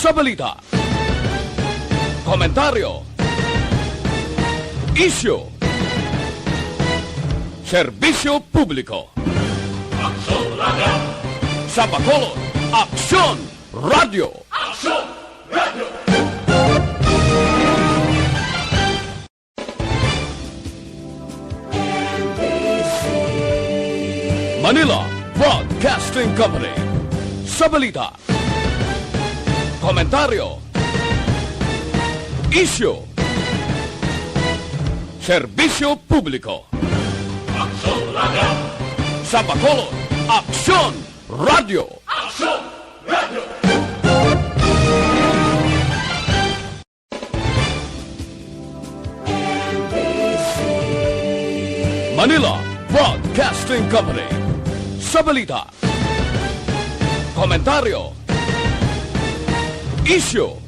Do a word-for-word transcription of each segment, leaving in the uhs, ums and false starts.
Sa balita, komentaryo, isyu, serbisyo publiko. Aksyon Radio. Sa Bacolod, Aksyon Radio. Aksyon Radio. Manila Broadcasting Company. Sa balita, komentaryo, isyu, serbisyo publiko. Aksyon Radio. Sa Bacolod, Aksyon Radio. Aksyon Radio. Manila Broadcasting Company. Sa balita, komentaryo, isyu,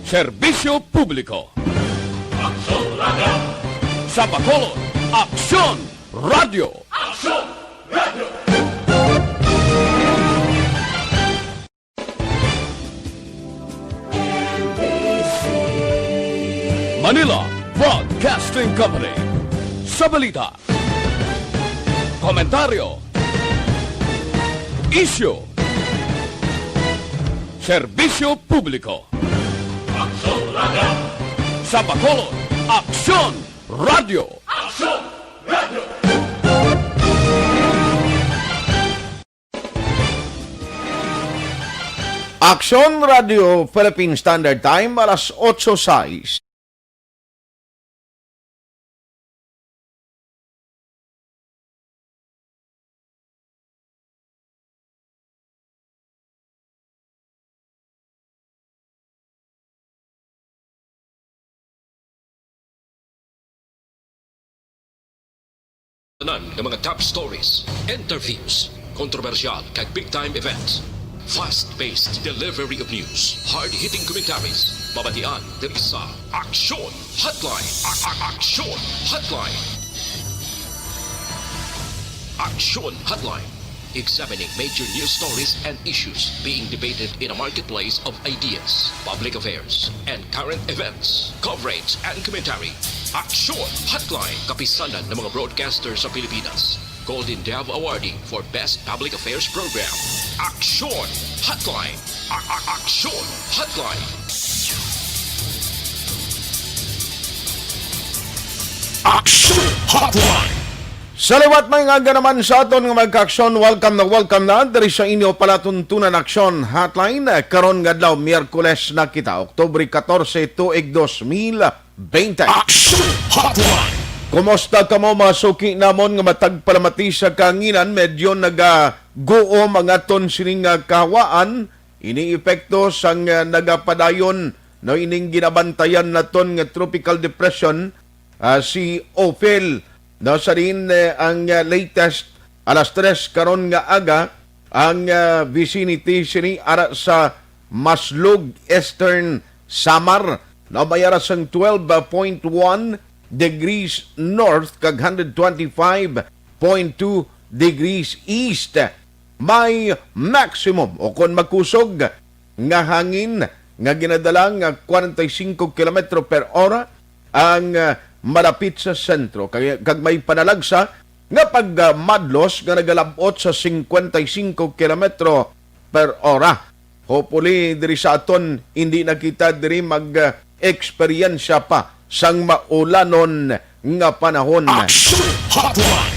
serbisyo publiko. Aksyon Radio. Sa Bacolod, Aksyon Radio. Aksyon Radio. Manila Broadcasting Company. Sa balita, komentaryo, isyu, serbisyo publiko. Aksyon Radio. Sa Bacolod, Aksyon Radio. Aksyon Radio. Aksyon Radio Philippine Standard Time, alas otso sais. Tanan nga mga top stories, interviews, kontrobersyal kag big time events. Fast-paced delivery of news, hard-hitting commentaries, mabatian diri sa Aksyon Hotline. A- a- Aksyon Hotline. Aksyon Hotline. Examining major news stories and issues being debated in a marketplace of ideas, public affairs, and current events. Coverage and commentary. Aksyon Hotline. Kapisanan ng mga broadcaster sa Pilipinas. Golden Dove Awardee for Best Public Affairs Program. Aksyon Hotline. A- a- Aksyon Hotline. Aksyon Hotline. Sa liwat, maayong aga naman sa aton nga mga kaaksyon. Welcome na welcome na diri sa inyo palatuntunan Aksyon Hotline. Karon nga adlaw, Miyerkules na kita, Oktubre katorse, tuig dos mil bente. Aksyon Hotline. Kumusta kamo, mga suki namon nga matag palamati sa kahanginan? Medyo nagaguom ang aton sining nga kahawaan. Ini epekto sang, ah, nagapadayon, no, ining ginabantayan naton nga tropical depression, ah, si Ophel. No, sa diin, eh, ang, ah, latest, alas tres karon nga aga, ang, ah, vicinity sini ara sa Maslog, Eastern Samar, no, may ara sang twelve point one degrees north kag hundred twenty-five point two degrees east. May maximum o kon makusog nga hangin nga ginadala nga kwarenta y singko kilometro per ora ang, ah, malapit sa sentro, kag, kag may panalagsa nga pagmadlos nga nagalab-ot sa singkwenta y singko kilometro per ora. Hopefully, diri sa aton, hindi na kita diri mag-eksperyensya pa sang maulanon nga panahon. Action Hotline.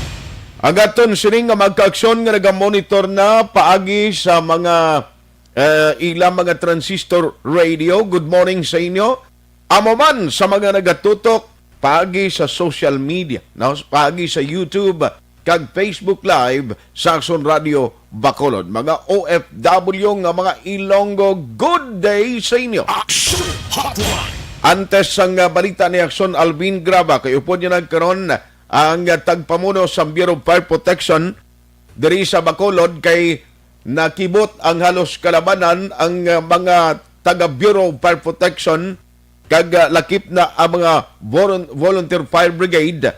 Ang aton sining nga magkaaksyon nga nagamonitor na paagi sa mga, eh, ilang mga transistor radio. Good morning sa inyo. Amo man sa mga nagatutok paagi sa social media, no? Paagi sa YouTube kag Facebook Live sa Aksyon Radio Bacolod. Mga O F W nga mga Ilonggo, good day sa inyo. Action Hotline. Antes sang, ah, balita ni Aksyon Alvin Graba, kay upod niya nagkaron ang, ah, tagpamuno sa Bureau of Fire Protection diri sa Bacolod, kay nakibot ang halos kalabanan ang, ah, mga taga Bureau of Fire Protection kag, ah, lakip na ang mga volun-, Volunteer Fire Brigade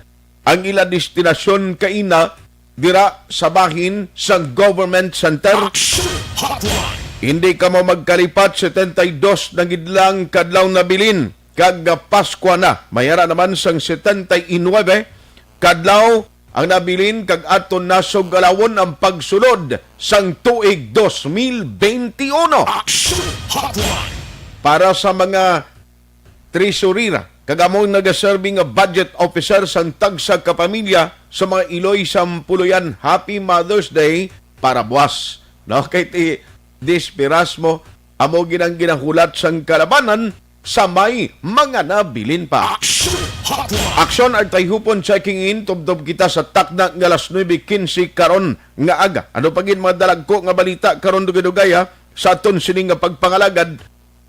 ang ila destinasyon kaina dira sa bahin sa Government Center. Action Hotline. Hindi kamo magkalipat, setenta y dos na gid lang kadlaw nabilin, kag Paskwa na. May ara naman sang setenta y nuebe kadlaw ang nabilin, kag aton na sugalawon ang pagsulod sang tuig dos mil benti uno. Action Hotline. Para sa mga tresurera, kag amo ang nagaserbi nga budget officer sang tagsa ka pamilya sa mga Iloy Sampuluyan. Happy Mother's Day para buwas. No, kay ti desperas mo, amo gid ang ginahulat sang kalabanan sa may mga nabilin pa. Action Hotline. Aksyon, Artay Hupon checking in, tubtob kita sa takna nga alas nuebe quince karon nga aga. Ano pa gid mga dalagko nga balita karon, dugay-dugay, ha, sa aton sini nga pagpangalagad?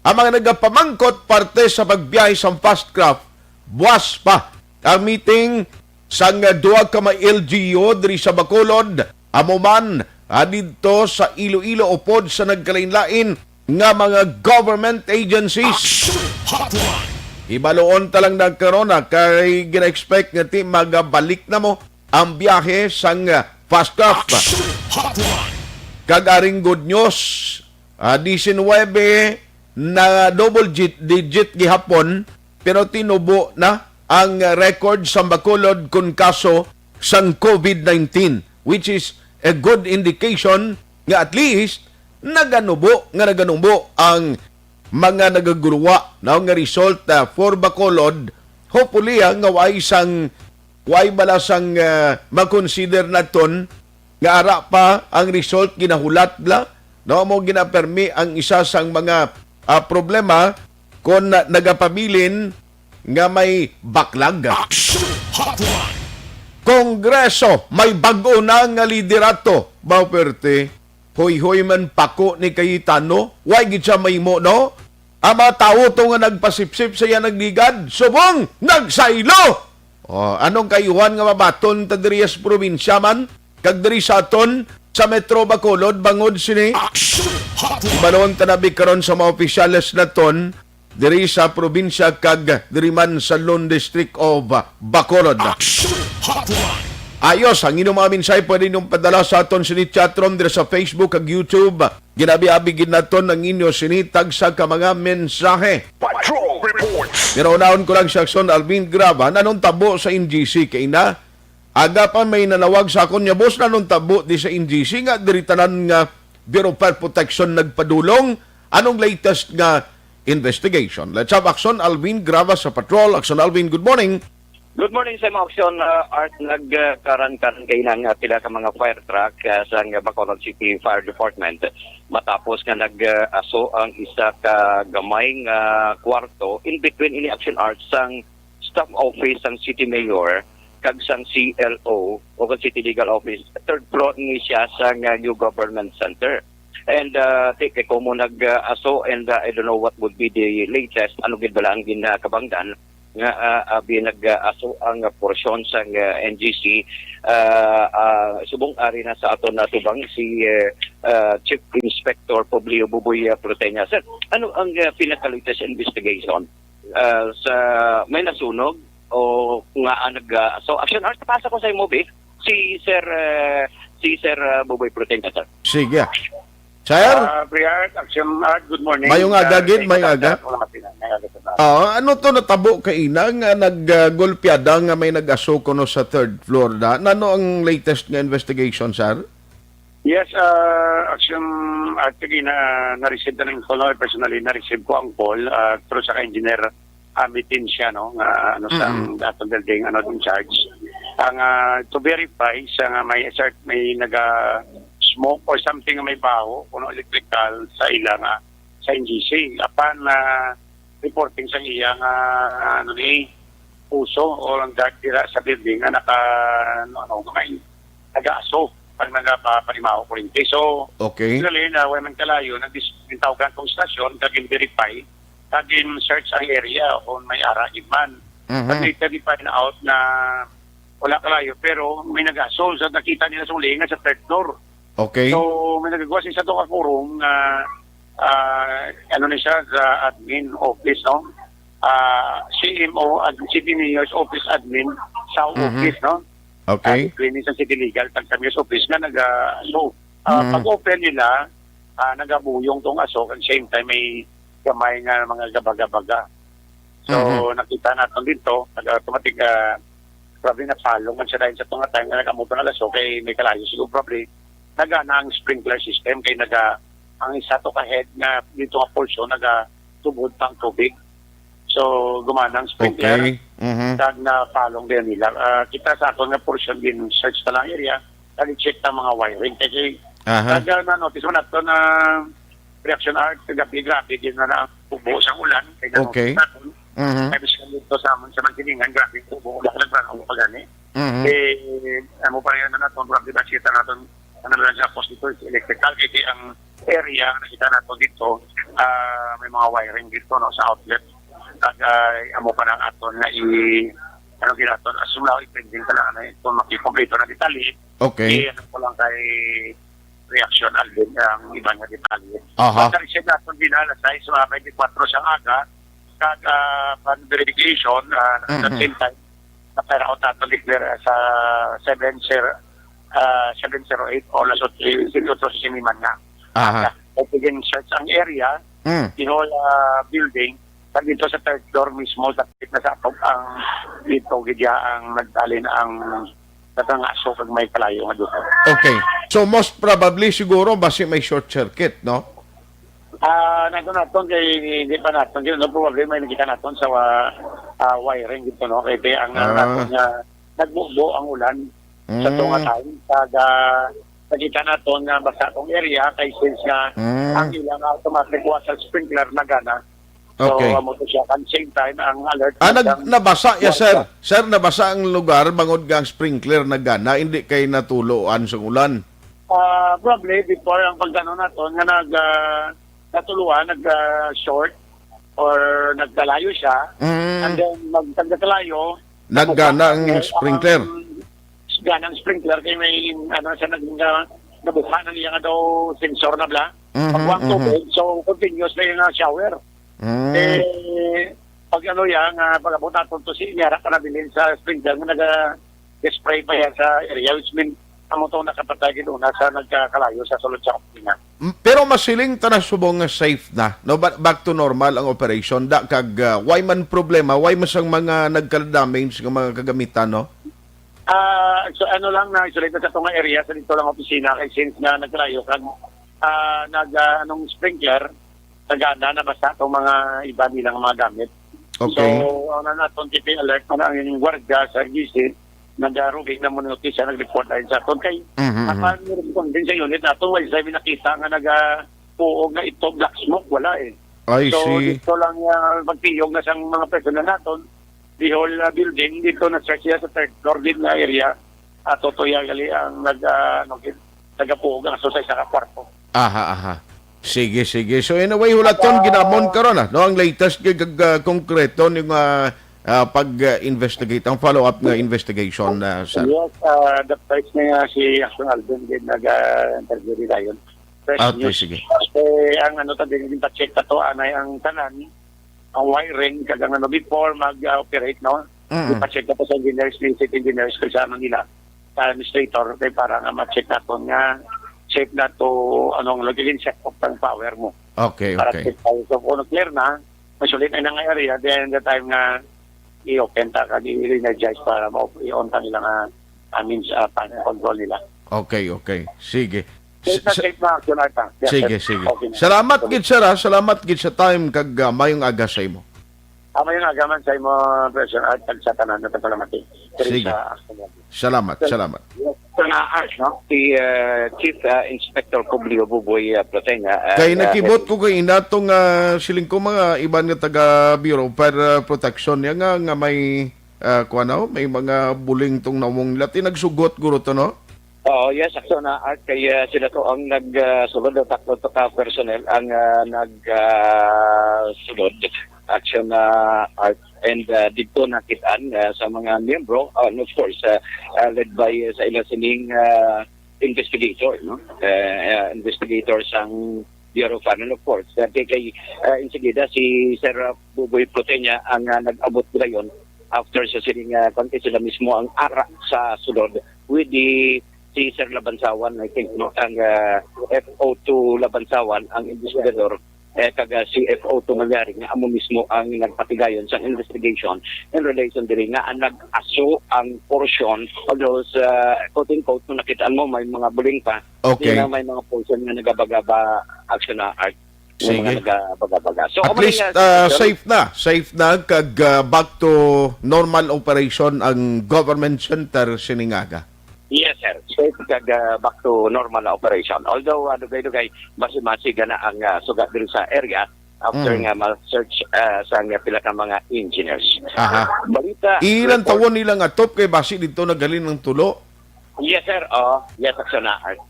Ang mga nagapamangkot parte sa pagbiyahe sang Fastcraft, buwas pa ang meeting sang duha ka mga L G U diri sa Bacolod, amo man, ah, didto sa Iloilo upod sa nagkalain-lain nga mga government agencies. Action Hotline. Hibaluon ta lang na karon, ah, kay gina-expect nga ti magabalik na mo ang biyahe sang, ah, Fastcraft. Action Hotline. Kag aring good news, ah, diecinuebe na double digit, digit gihapon, pero tinubo na ang record sa Bacolod kon kaso sang covid nineteen, which is a good indication nga at least naganubo, nga naganubo ang mga nagaguluwa, no, nga result, ah, for Bacolod. Hopefully, ah, nga way sang, way bala sang, ah, ma-consider naton nga ara pa ang result, ginahulat la, no? Mo ginapermi ang isa sang mga, ah, problema kon na-, nagapabilin nga may backlog. Action Hotline. Kongreso, may bag-o na nga liderato. Ba, perte, hoy-hoy man pako ni Cayetano. Way gid siya mahimo, no? Ang mga tawo to nga nagpasipsip sa iya nagligad, subong nagsaylo. Oh, anong kaayuhan nga mabaton ta diri sa probinsya man, kag diri sa aton sa Metro Bacolod bangod sini? Action Hotline. Ibalon ta na bi karon sa mga opisyales naton diri sa probinsya kag diri man sa Lone District of Bacolod. Action Hotline. Ayos, ang inyong mga mensahe pwede ninyong padala sa aton sini chat room diri sa Facebook kag YouTube. Ginabi-abi gid naton ang inyo sini tagsa ka mga mensahe. Patrol Reports. Pero unahon ko lang si Aksyon Alvin Graba, nanong tabo sa N G C kay na aga pa may nanawag sa akon nga, "Boss, nanong tabo di sa N G C nga diri tanan nga Bureau of Fire Protection nagpadulong? Anong latest nga investigation?" Let's have Aksyon Alvin Graba sa patrol. Aksyon Alvin, good morning. Good morning sa mga Aksyon, uh, Art. Nagkaran-karan kay nang, uh, pila ka mga fire truck, uh, sa Bacolod City Fire Department matapos nga nag, uh, aso ang isa ka gamay nga kwarto in between ini, Aksyon Art, sang staff office sang City Mayor kag sang C L O o kag City Legal Office. Third floor ni siya sa, uh, New Government Center. And, uh, ti-, kay komo nag, uh, aso, and, uh, I don't know what would be the latest, ano gid bala ang ginakabangdan nga, uh, abi nag, uh, aso ang porsyon sang, uh, N G C, uh, uh, subong ari na sa aton natubang si, uh, uh, Chief Inspector Publio Buboy, uh, Protenia. Sir, ano ang, uh, pinaka-latest investigation, uh, sa may nasunog o nga, uh, nag, uh, so, Action Art, pasa ko sa imo, bi. Si Sir, uh, si Sir, uh, Buboy Protenia, sir. Sige. Sir? Ah, Brian, Action Art, good morning. Mayong aga, Ah, gid, thank you, mayong sir, aga. Sa mga pina-, mayong aga, sir. Ah, ano to natabo kaina nga nag, ah, golpeada nga may nag-aso kuno sa third floor da? Nano ang latest nga investigation, sir? Yes, ah, Action Art, kagina, na-receive na ng call, no? Personally, na-receive ko ang call, ah, through sa engineer, ah, Mitincia, no? Nga, ano, sa Mm-mm. Atong building, ano, in charge. Ang, ah, to verify sa nga may cert-, may naga-smoke or something nga may baho, kuno electrical sa ila nga, sa N G C. Apan, ah, reporting sa iya nga, ano ni, puso o ang guard dira sa building nga naka, ano, ano, nga may nag-aaso pag nagapapalimaho kuryente. So, Okay. Actually, na, way man kalayo, nag-, gintawgan kong stasyon, kag gin-verify, kag gin-search ang area kung may ara gid man. Mhm. Kag later, di-find out na wala kalayo, pero may nag-aso. So, nakita nila sa ulingan sa third floor. Okay. So, may nagagawa siya sa to ka forum nga, ah, ano ni siya, sa admin office, no? Ah, C M O, ad-, City Mayor's Office admin sa Mhm. office, no? Okay. Ah, cleaning sa City Legal, tag sa Mayor's Office nga nag, ah, so, ah, Mhm. pag-open nila, ah, nagabuyong tong aso, kag same time may gamay nga mga gabaga-baga. So, Mhm. nakita naton dito, nag-automatic, ah, grabe, napalong man siya dahil sa tunga time nga nag-amo to nga aso, kay may kalayo siguro, probably nagana ang sprinkler system, kay naga, ang isa to ka head nga dito nga portion nagatubod pang tubig. So, gumana ang sprinkler, Okay. Mhm. kag napalong din nila. Ah, kita sa aton nga portion din, search na lang area, kag i-check ta mga wiring. Kay, kay, Aha. kag, ah, na-notice mo nato na reaction art, kagabi, grabe din na, na tubo sang ulan, kay Okay. na-notice naton. Mhm. Kay bisan dito sa amon sa Mangkilingan, grabe tubo, ulan, nagbangaw pa gani. Mhm. Eh, amo pa rin na naton, grabe, nakita naton, ano lang sa post dito, is electrical, kay, kay ang area, nakita naton dito, ah, may mga wiring dito, no, sa outlet. Kag, ah, amo pa lang aton nga i-, ano, ginaton, as of now, i-pending ka lang, ano, kung makikompleto na detalye, Okay. i-, ano ko lang kay reaction, Alvin, ang iban nga detalye. Aha. Pagka-receive naton din, alas sais, mga twenty-four sa aga, kag, ah, pan verification, ah, at the Mhm. same time, na-fire out naton declare, ah, sa seven zero, ah, seven zero eight o alas otso, alas otso sa siniman nga. Aha. At, ah, open search ang area, Mm. the whole, ah, building, kag dito sa third floor mismo, dapit na sa atop ang dito, gidya ang nagdalin ang natangaso kag may kalayo nga duta. Okay. So, most probably, siguro, basi may short circuit, no? Ah, nato naton kay hindi pa naton, kay no, probably may nakita naton sa wa-, ah, wiring dito, no? Kay, kay ang, ah, Ah. naton nga nagbubo ang ulan sa Mm. tunga time. Kag, ah, nakita naton nga basta tong area kay since nga Mm. ang ilang automatic water sprinkler nagana. So, Okay. amo to siya. Kan same time, ang alert Ah, na nag-, siyang nabasa ya, sir. Sir, nabasa ang lugar bangod nga ang sprinkler nagana, hindi kay natuloan sa ulan. Ah, probably before ang pagdano naton nga nag, ah, natuluan, nag, ah, short or nagkalayo siya, Mm. and then nag-, nagkalayo, Naggana ang ang, sprinkler. ang ganang sprinkler kay may, ano, siya nag-, na-, nabuka na niya nga daw sensor na bla. Mhm, Pag one mhm. tubig, so continuous na yung, ah, shower. Mm. Eh, pag ano yan, ah, pag abot nato to si Inyara ka nabilin sa sprinkler nga naga-spray pa yan sa area, which mean, amo to nakapatay gid una sa nagkakalayo sa sulod sa opisina. M-, pero masiling ta na subong nga safe na, no? Ba-, back to normal ang operation. Da kag, ah, way man problema, way man sang mga nagka-damage nga mga kagamitan, no? Ah, so ano lang, na-isolate na sa tunga area, sa dito lang opisina, kay since nga nagkalayo kag, ah, nag, ah, anong sprinkler, nagana na basta itong mga iba nilang mga gamit. Okay. So, ang na naton, T P alert, man ang gwardiya sa G C, nagaruging na mo notice, nag-report na sa aton. Kay, Mhm, mhm. apan responding sa unit nato, wala sila nakita nga naga-, puog nga ito, black smoke, wala eh. I So, see. dito lang, ah, magtiyog na sang mga personnel naton, the whole, ah, building, dito na siya sa third floor din na area, ato to ya gali ang nag, ah, ano, gid, nagapuog ang aso sa isa ka kwarto. Aha, aha. Sige, sige. So, anyway, hulaton, Aga. ginamon karon, ah, no? Ang latest kay kag, ah, konkreto ni nga, ah, pag, ah, investigate, ang follow-up nga investigation, ah, sir. Yes, ah, the first na nga si Action Alvin din nag, ah, interview ni Lion. Fresh Ah, okay, news. sige. Eh, ang ano ta din, yung pa-check ta to, anay ang tanan, ang wiring, kag ang ano before mag-operate, no? Mm-mm. Ipa-check na po sa engineers, yung city engineers ko sa Manila, sa administrator, kay para nga ma-check naton nga safe na to, anong login set up ng power mo. Okay, Para okay. check tayo. So, kung clear na, masulit na nga area, then the time nga i-open ta, kag i-energize para ma-, i-on ta nila nga, I mean, sa panel control nila. Okay, okay. Sige. Safe na S-, safe na, Action Art, ah. Yes, Sige, sir. sige. Okay na. Salamat Okay. gid, sir, ha? Salamat gid sa time kag, ah, mayong aga sa imo. Ah, mayong aga man sa imo, President Art, kag sa tanan na pagpalamati. Diri Sige. sa Action Art. Salamat, Sir, salamat. yes, Sir, ah, Art, no? Si, ah, Chief, ah, Inspector Publio Buboy, ah, Platenya, ah, Kay ah, nakibot head ko kay inato nga siling ko mga iban nga taga Bureau of Fire, ah, Protection niya nga, nga may, ah, kuwan, no? May mga buling tong nawong nila. Ti nagsugot guro to, no? Oo, yes, Action, ah, Art, kay, ah, sila to ang nag, ah, sulod, ah, tatlo to ka personnel ang, ah, nag, ah, sulod, Action, ah, Art, and, ah, dito nakitaan, ah, sa mga miyembro, ah, and of course, ah, ah, led by, ah, sa ila sining, ah, investigator, no? Eh, ah, investigator sang Bureau of Fire, and of course, ah, kay, kay, ah, insigida si Sir, ah, Buboy Protenia ang, ah, nag-abot dayon after sa sining, ah, kung sila mismo ang ara sa sulod with the si Sir Labansawan, I think, no, ang, ah, F O two Labansawan, ang investigador, eh, kag, ah, si F O two Malyari, nga amo mismo ang nagpatigayon sa investigation in relation diri nga ang nag-aso ang portion, although sa quote-unquote, kung nakita mo, may mga buling pa, Okay. Di na may mga portion nga nagabagaba, action na art. May Sige. mga nagabaga-baga. So, At amo na least, nga, ah, sir. Safe na. Safe na kag, ah, back to normal operation ang government center sining aga. Yes, sir. Safe kag, ah, back to normal na operation. Although, ah, dugay-dugay, basi-basi gana ang, ah, suga diri sa area after Mm. nga ma-search, ah, sa nga pila ka mga engineers. Aha. Balita, Ilang report. Tawon nila nga top kay basi dito naghalin ng tulo? Yes, sir. Oh, yes, action na art.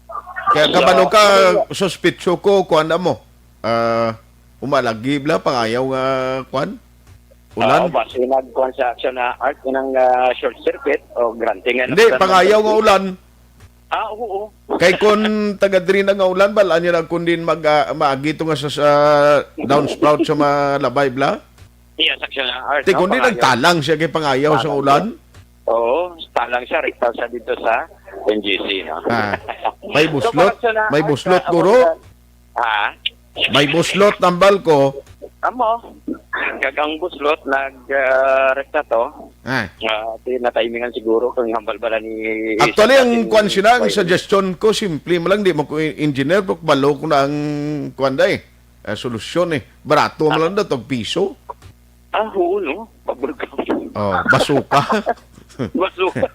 Kaya So, kabalo ka, ano nga? Suspitso ko, kuan na mo. Ah, umalagi bla, pangayaw nga, kuan? Ulan? Oo, basi nagkuan sa action na art, kanang, ah, short circuit o granting nga Hindi, nakuan pangayaw ng nga ulan. Ah, oo. Kay kun taga diri na nga ulan, bal, anya na kun din mag, ah, maagi to nga sa, sa downspout sa malabay, bla? Yes, action na art, Ti, no? Kundi Pangayaw. Nagtalang siya kay pangayaw sa Talang ulan? siya. Oo, talang siya, rekta siya dito sa N G C, no? Ah, may So, buslot? para sa na-, May buslot, ah, guro? ah, ha? May buslot, tambal ko. Amo, kag ang buslot, nag, ah, rekta to. Ah. Ah, di natimingan siguro kung hambal bala ni Actually, ang kuan sila, ang suggestion ko, simple mo lang, di mo ko engineer, pero balo ko na ang kuan day. Ah, solusyon eh. Barato mo Ah. lang daw, tag piso. Ah, oo, no? Pabor ka. Oh, basuka. Basuka.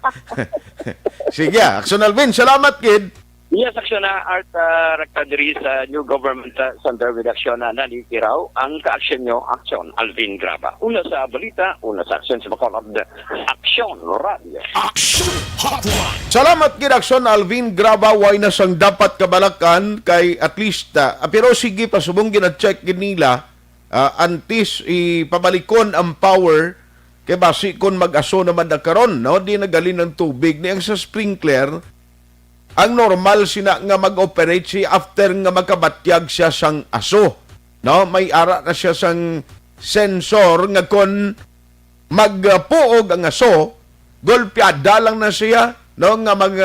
Sige, ah, Action Alvin, salamat, kid. Yes, action na art, ah, rekta diri sa New Government, ah, Center with action na nanikiraw ang ka-action nyo, action, Alvin Graba. Una sa balita, una sa action sa Bacolod, Action Radio. Action Hotline. Salamat gid, Action Alvin Graba, way na sang dapat kabalakan kay at least, ah, ah, pero sige pa, subong gina-check gid nila, ah, antes ipabalikon ang power kay basi kon mag-aso naman na karon, no? Di nagalin ang tubig ni ang sa sprinkler, ang normal sina nga mag-operate siya after nga makabatyag siya sang aso, no? May ara na siya sang sensor nga kon magpuog ang aso, golpeada lang na siya, no, nga mag,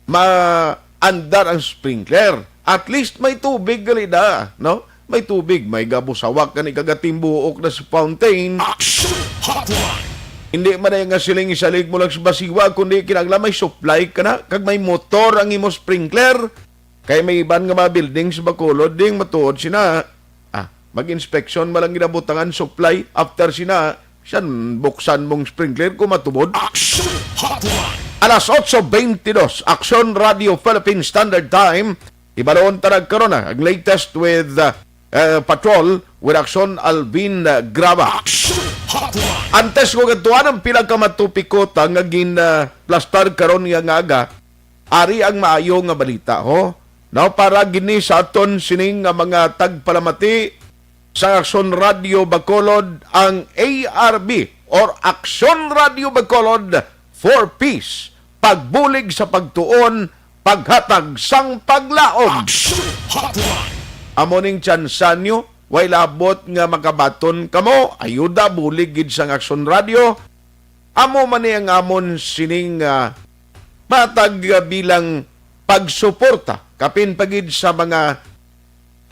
maandar ang sprinkler. At least may tubig gali da, no? May tubig, may gabusawak gani kagatimbuok na sa fountain. Action Hotline. Hindi man ay nga siling isalig mo lang sa basiwa, kundi kinahanglan may supply ka na, kag may motor ang imo sprinkler. Kay may iban nga mga building sa Bacolod, ding matuod sina, ah, mag-inspeksyon man lang ginabutangan supply. After sina, siyan buksan mong sprinkler kung matubod. Action Hotline. Alas otso bentidós, Action Radio Philippine Standard Time. Ibaloon ta na karon, ah, ang latest with, ah, eh, Patrol with Action Alvin, ah, Graba. Action Hotline. Antes ko kadtuan ang pila ka matupiko ta nga gin, ah, plastar karon nga, nga aga, ari ang maayo nga balita, ho? No, para gini sa aton sining nga mga tagpalamati sa Action Radio Bacolod, ang A R B or Action Radio Bacolod for Peace, pagbulig sa pagtuon, paghatag sang paglaom. Action Hotline. Amo ning tsansa nyo, way labot nga makabaton kamo, ayuda, bulig gid sang Action Radio. Amo man ni ang amon sining, ah, matag, ah, bilang pagsuporta, kapin pa gid sa mga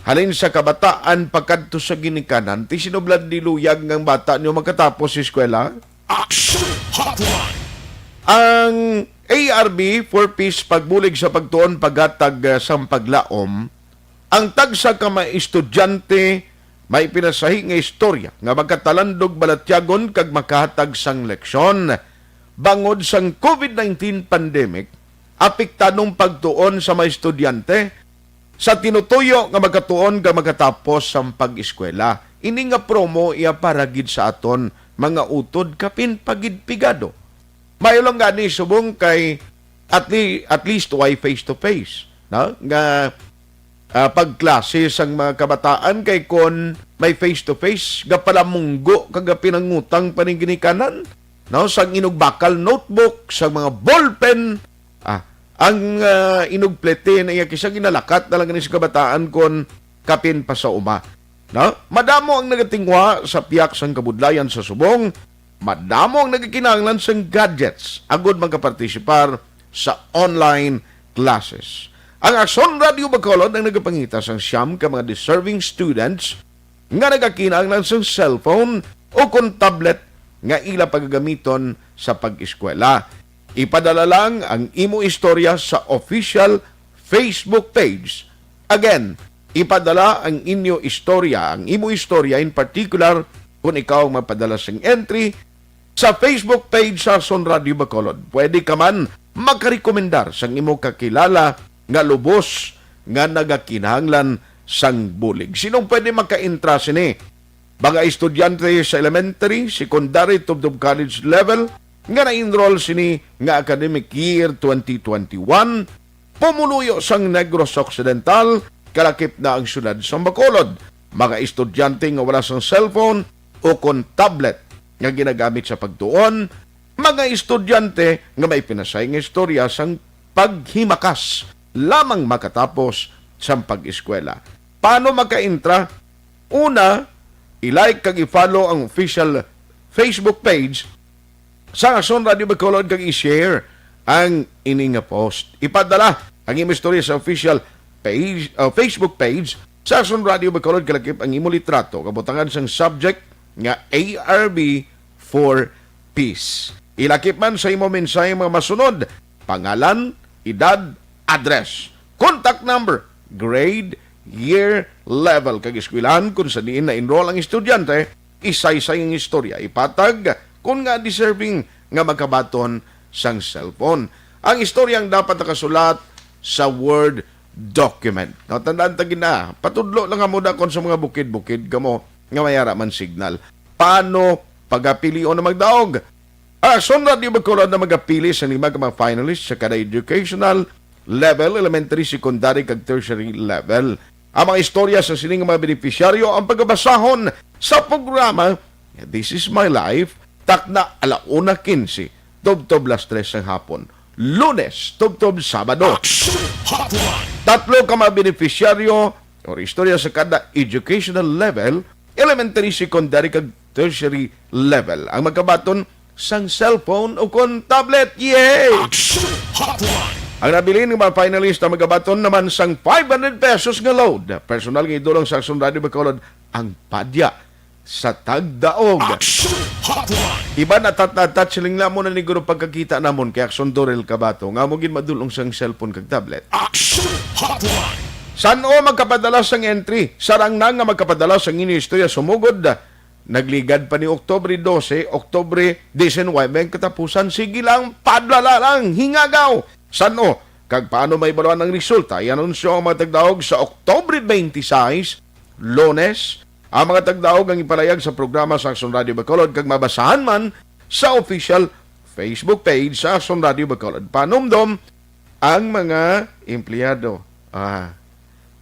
halin sa kabataan pagkadto sa ginikanan. Ti sinublan di luyag nga ang bata nyo makatapos sa eskwela? Action Hotline. Ang A R B for Peace, pagbulig sa pagtuon, paghatag, ah, sang paglaom, ang tagsa ka mga estudyante may pinasahi nga istorya nga magkatalandog balatyagon kag makahatag sang leksyon. Bangod sang COVID nineteen pandemic, apektadong pagtuon sa mga estudyante sa tinutuyo nga magkatuon kag magkatapos sang pag-eskwela. Ini nga promo iya para gid sa aton mga utod kapin pa gid pigado. Maayo lang gani subong kay at le-, at least way face to face, no? Nga, ah, pagklase sang mga kabataan kay kon may face to face, gapalamunggo kag gapinangutang pa ning ginikanan, no? Sang inugbakal notebook, sang mga ballpen, ah, ang, ah, inugplete na iya kisa ginalakat na lang gani sa kabataan kon kapin pa sa uma. No? Madamo ang nagatinguha sa piyak sang kabudlayan sa subong, madamo ang nagakinahanglan sang gadgets agud makapartisipar sa online classes. Ang Aksyon Radio Bacolod ang nagapangita sang siyam ka mga deserving students nga nagakinahanglan sang cellphone o kon tablet nga ila pagagamiton sa pag-eskwela. Ipadala lang ang imo istorya sa official Facebook page. Again, ipadala ang inyo istorya, ang imo istorya in particular, kung ikaw ang magpadala sing entry sa Facebook page sa Aksyon Radio Bacolod. Pwede ka man makarekomendar sang imo kakilala nga lubos nga nagakinahanglan sang bulig. Sinong pwede makaintra sini? Mga estudyante sa elementary, secondary, tubtob college level nga na-enroll sini nga academic year twenty twenty-one, pumuluyo sang Negros Occidental, kalakip na ang siyudad sang Bacolod. Mga estudyante nga wala sang cellphone o kon tablet nga ginagamit sa pagtuon, mga estudyante nga may pinasay nga istorya sang paghimakas lamang makatapos sang pag-eskwela. Paano makaintra? Una, i-like kag i-follow ang official Facebook page sa Aksyon Radio Bacolod kag i-share ang ini nga post. Ipadala ang imo istorya sa official page, uh, Facebook page sa Aksyon Radio Bacolod, kalakip ang imo litrato, kabutangan sang subject nga A R B for Peace. Ilakip man sa imo mensahe ang mga masunod: pangalan, edad, address, contact number, grade, year, level, kag eskwelahan kung sa diin na-enroll ang estudyante. Isaysay ang istorya, ipatag kung nga deserving nga makabaton sang cellphone. Ang istorya ang dapat nakasulat sa Word document. Now, tandaan ta gina, patudlo lang nga mo dakon sa mga bukid-bukid kamo nga may ara man signal. Paano pagapilion ang magdaog? Ang Aksyon Radio Bacolod na magapili sa lima ka mga finalists sa kada educational level, elementary, secondary, kag tertiary level. Ang mga istorya sa sining mga benepisyaryo ang pagabasahon sa programa This Is My Life, takna ala una quince, tubtob las tres sang hapon, Lunes tubtob Sabado. Action Hotline! Tatlo ka mga benepisyaryo or istorya sa kada educational level, elementary, secondary, kag tertiary level, ang magkabaton sang cellphone o kon tablet. Yay! Action Hotline! Ang nabilin nga mga finalist ang magabaton naman sang five hundred pesos nga load. Personal nga idulong sa Aksyon Radio Bacolod ang padya sa tagdaog. Action Hotline! Iban atat na atat siling lamon na ni guro pagkakita namon kay Aksyon Dorel Kabato nga amo gid madulong sang cellphone kag tablet. Action Hotline! San-o magkapadala sang entry? Sarang na nga magkapadala sang inyo istorya sumugod. Nagligad pa ni Oktubre dose, Oktubre diecinuebe ang katapusan. Sige lang, padala lang, hingagaw. San-o kag paano maibaluan ang resulta? I-anunsyo ang mga tagdaog sa Oktubre twenty-six, Lunes. Ang mga tagdaog ang ipalayag sa programa sa Aksyon Radio Bacolod kag mabasahan man sa official Facebook page sa Aksyon Radio Bacolod. Panumdom, ang mga empleyado. Ah,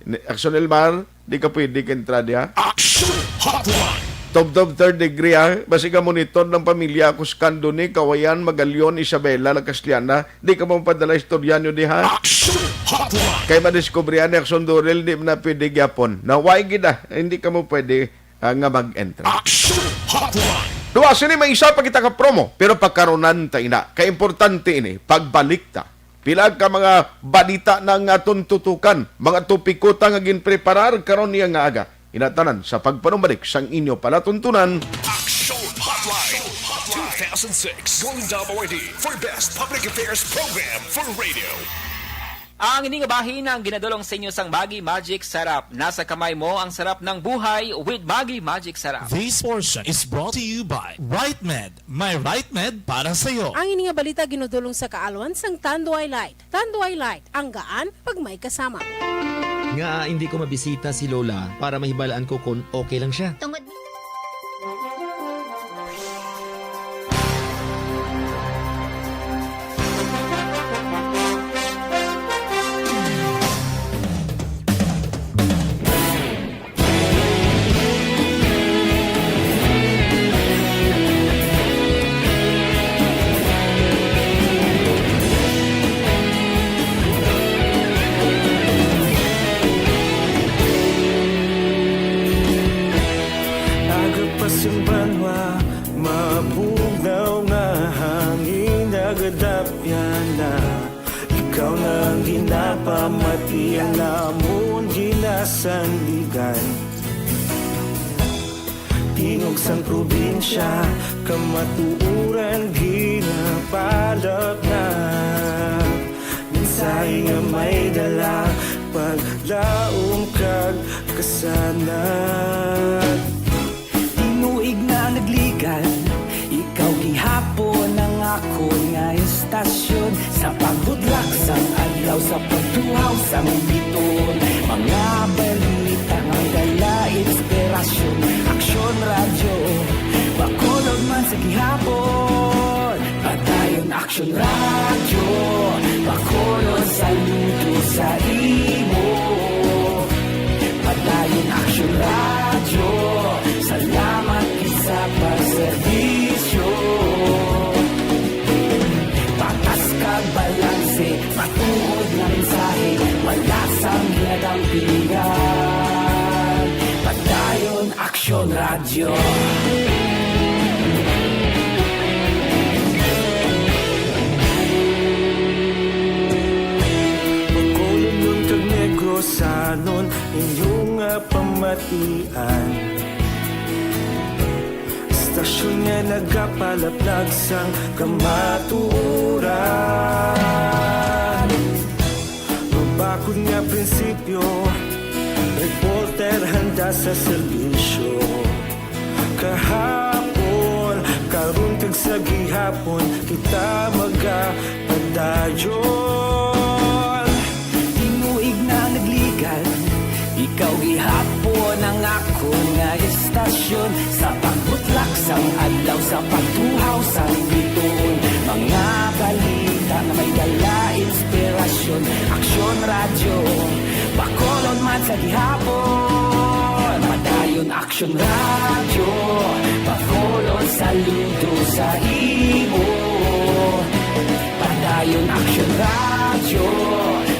ni-, Aksyon Elmar, di ka pwede ka entrar diha. Action Hotline! Tubtob third degree, ha? Basi ka monitor ng pamilya, Cuscando ni, Kawayan, Magallon, Isabela, La Castellana. Di ka mo padala istorya nyo diha. Action Hotline! Kay madiskubrihan ni Aksyon Dorel, di na pwede gyapon. Na, why gid, ah? Hindi ka mo pwede, ah, nga mag-entry. Action Hotline! Duha sini, may isa pa kita ka promo, pero pagkarunan ta ina. Kay importante ini, pagbalik ta. Pila ka mga balita na nga aton tutukan, mga topiko ta nga ginpreparar karon niya nga aga. Inatanan sa pagpanumbalik sang inyo palatuntunan. Action Hotline two thousand six Golden Dome Awardee for Best Public Affairs Program for Radio. Ang ini nga bahin ang ginadulong sa inyo sang Maggi Magic Sarap. Nasa kamay mo ang sarap ng buhay with Maggi Magic Sarap. This portion is brought to you by Right Med. May Right Med para sa'yo. Ang ini nga balita ginudulong sa kaalwan sang Tanduay Light. Tanduay Light, ang gaan pag may kasama. Nga hindi ko mabisita si Lola para mahibalaan ko kung okay lang siya. Tungod Aga pa sing banwa, mabugnaw nga hangin, nagadapyan na. Ikaw na ang Napamati ang namon ginasandigan. Tingog sang probinsya, kamatuoran ginapalapnag. Mensahe nga may dala, paglaom kag kasanag. Tinuig na nagligan, ikaw gihapon ang akon nga istasyon. Sa pagbudlak sang adlaw, sa pagtuhaw sang bituon, mga balita nga may dala inspirasyon. Aksyon Radyo, Bacolod man sa gihapon. Padayon Aksyon Radyo, Bacolod, saludo sa imo. Padayon Aksyon Radyo, salamat gid sa pagserbisyo. Patas kag balanse, matuod nga mensahe, wala sang ginadampingan. Padayon Aksyon Radyo. Bacolodnon kag Negrosanon, inyo nga pamatian. Istasyon nga nagapalaplag sang kamatuoran. Mabakod nga prinsipyo, reporter handa sa serbisyo. Kahapon, karon, kag sa gihapon, kita magapadayon. Tinuig na nagligan, ikaw gihapon ang akon nga istasyon. Sa pagbutlak sang adlaw, sa pagtuhaw sang bituon, mga balita nga may dala inspirasyon. Aksyon Radyo, Bacolod man sa gihapon. Padayon Aksyon Radyo, Bacolod, saludo sa imo. Padayon Aksyon Radyo,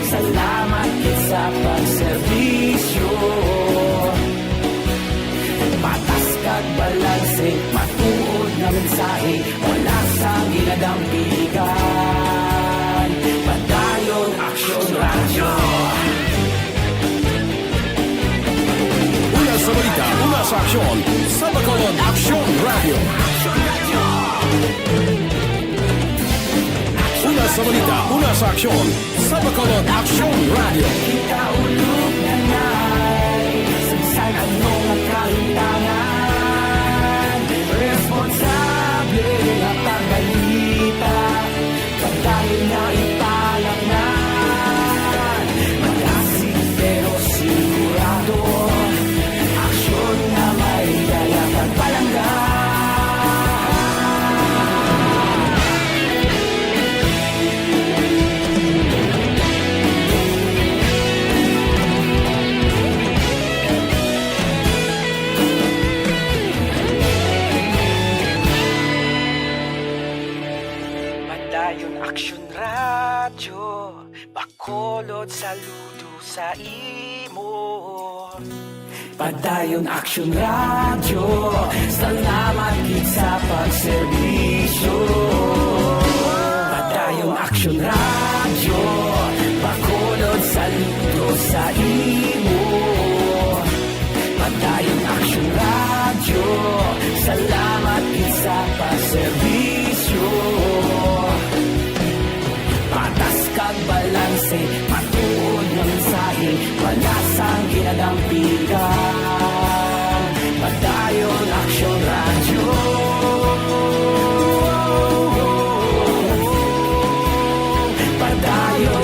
salamat gid sa pagserbisyo. Patas kag balanse, matuod nga mensahe, wala sang ginadampigan. Padayon Aksyon Radyo. Una sa balita, una sa aksyon, sa Bacolod Aksyon Radyo. Una sa balita, una sa aksyon, sa Bacolod Aksyon Radyo. Kita ulog na nay, sa bisan ano nga kahimtangan, responsable nga pagbalita. Padayon na ipalapnan, malasig pero sigurado, aksyon nga may dala kag palangga. Padayon Aksyon Radyo, Bacolod, saludo sa imo. Padayon Aksyon Radyo, salamat gid sa pagserbisyo. Padayon Aksyon Radyo, Bacolod, saludo sa imo. Padayon Aksyon Radyo, salamat gid sa pagserbisyo. Patas kag balanse, matuod nga mensahe, wala sang ginadampigan. Padayon Aksyon Radyo. Padayon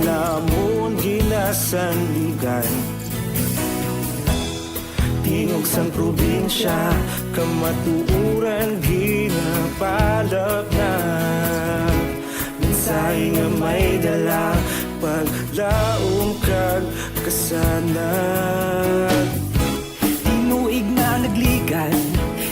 Lamon ginasandigan, tingog sang probinsya, kamatuoran ginapalapnag. Mensahe nga may dala, paglaom kag kasanag. Tinuig na nagligan,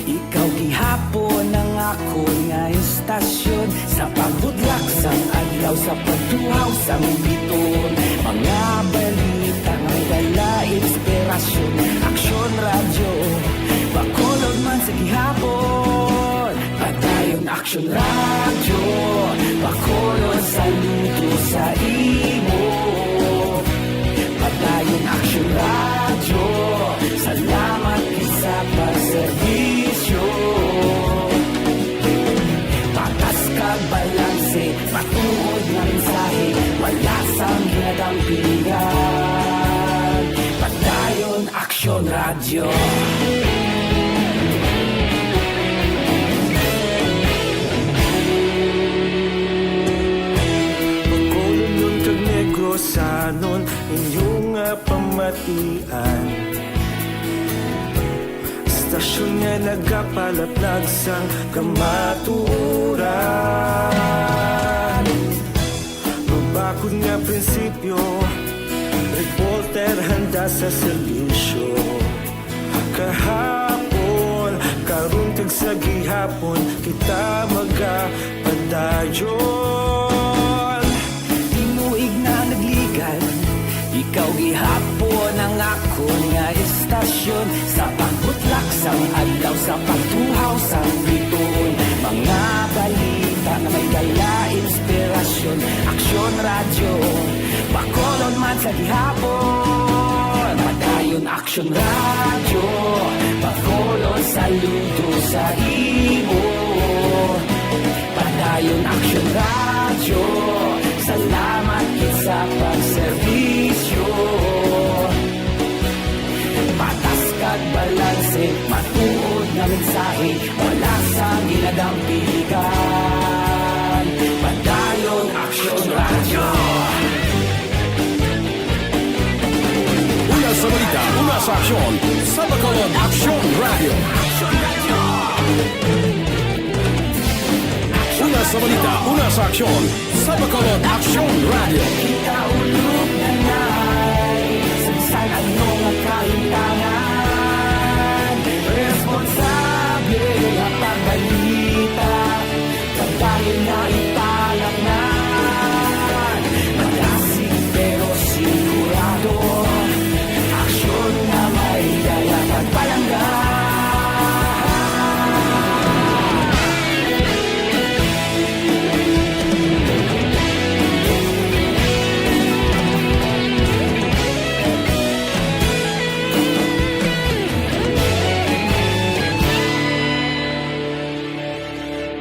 ikaw gihapon ang akon nga istasyon. Sa pagbudlak sang adlaw, sa pagtuhaw sang bituon, mga balita nga may dala inspirasyon. Aksyon Radyo, Bacolod man sa gihapon. Padayon Aksyon Radyo, Bacolod, saludo sa imo. Padayon Aksyon Radyo, salamat gid sa pagserbisyo. Patas kag balanse, matuod nga mensahe, wala sang ginadampigan. Padayon Aksyon Radyo. Bacolodnon kag Negrosanon, inyo nga pamatian. Istasyon nga nagapalaplag sang kamatuoran. Mabakod nga prinsipyo, reporter handa sa serbisyo. Kahapon, karon kag sa gihapon, kita magapadayon. Tinuig na nagligan, ikaw gihapon ang akon nga istasyon. Sa pagbutlak sang adlaw, sa pagtuhaw sang bituon, mga balita nga may dala inspirasyon. Aksyon Radyo, Bacolod man sa gihapon. Padayon Aksyon Radyo, Bacolod, saludo sa imo. Padayon Aksyon Radyo, salamat gid sa pagserbisyo. Patas kag balanse, matuod nga mensahe, wala sang ginadampigan. Padayon Aksyon Radyo. Una sa balita, una sa aksyon, sa Bacolod Aksyon Radyo. Una sa balita, una sa aksyon, sa Bacolod Aksyon Radyo. Kita ulog na nai, sa bisan ano nga kahintangan, responsable nga pagbalita, pagdayon nga ipalatnan. Malasig pero sigurado, aksyon nga may dala pagpalangga.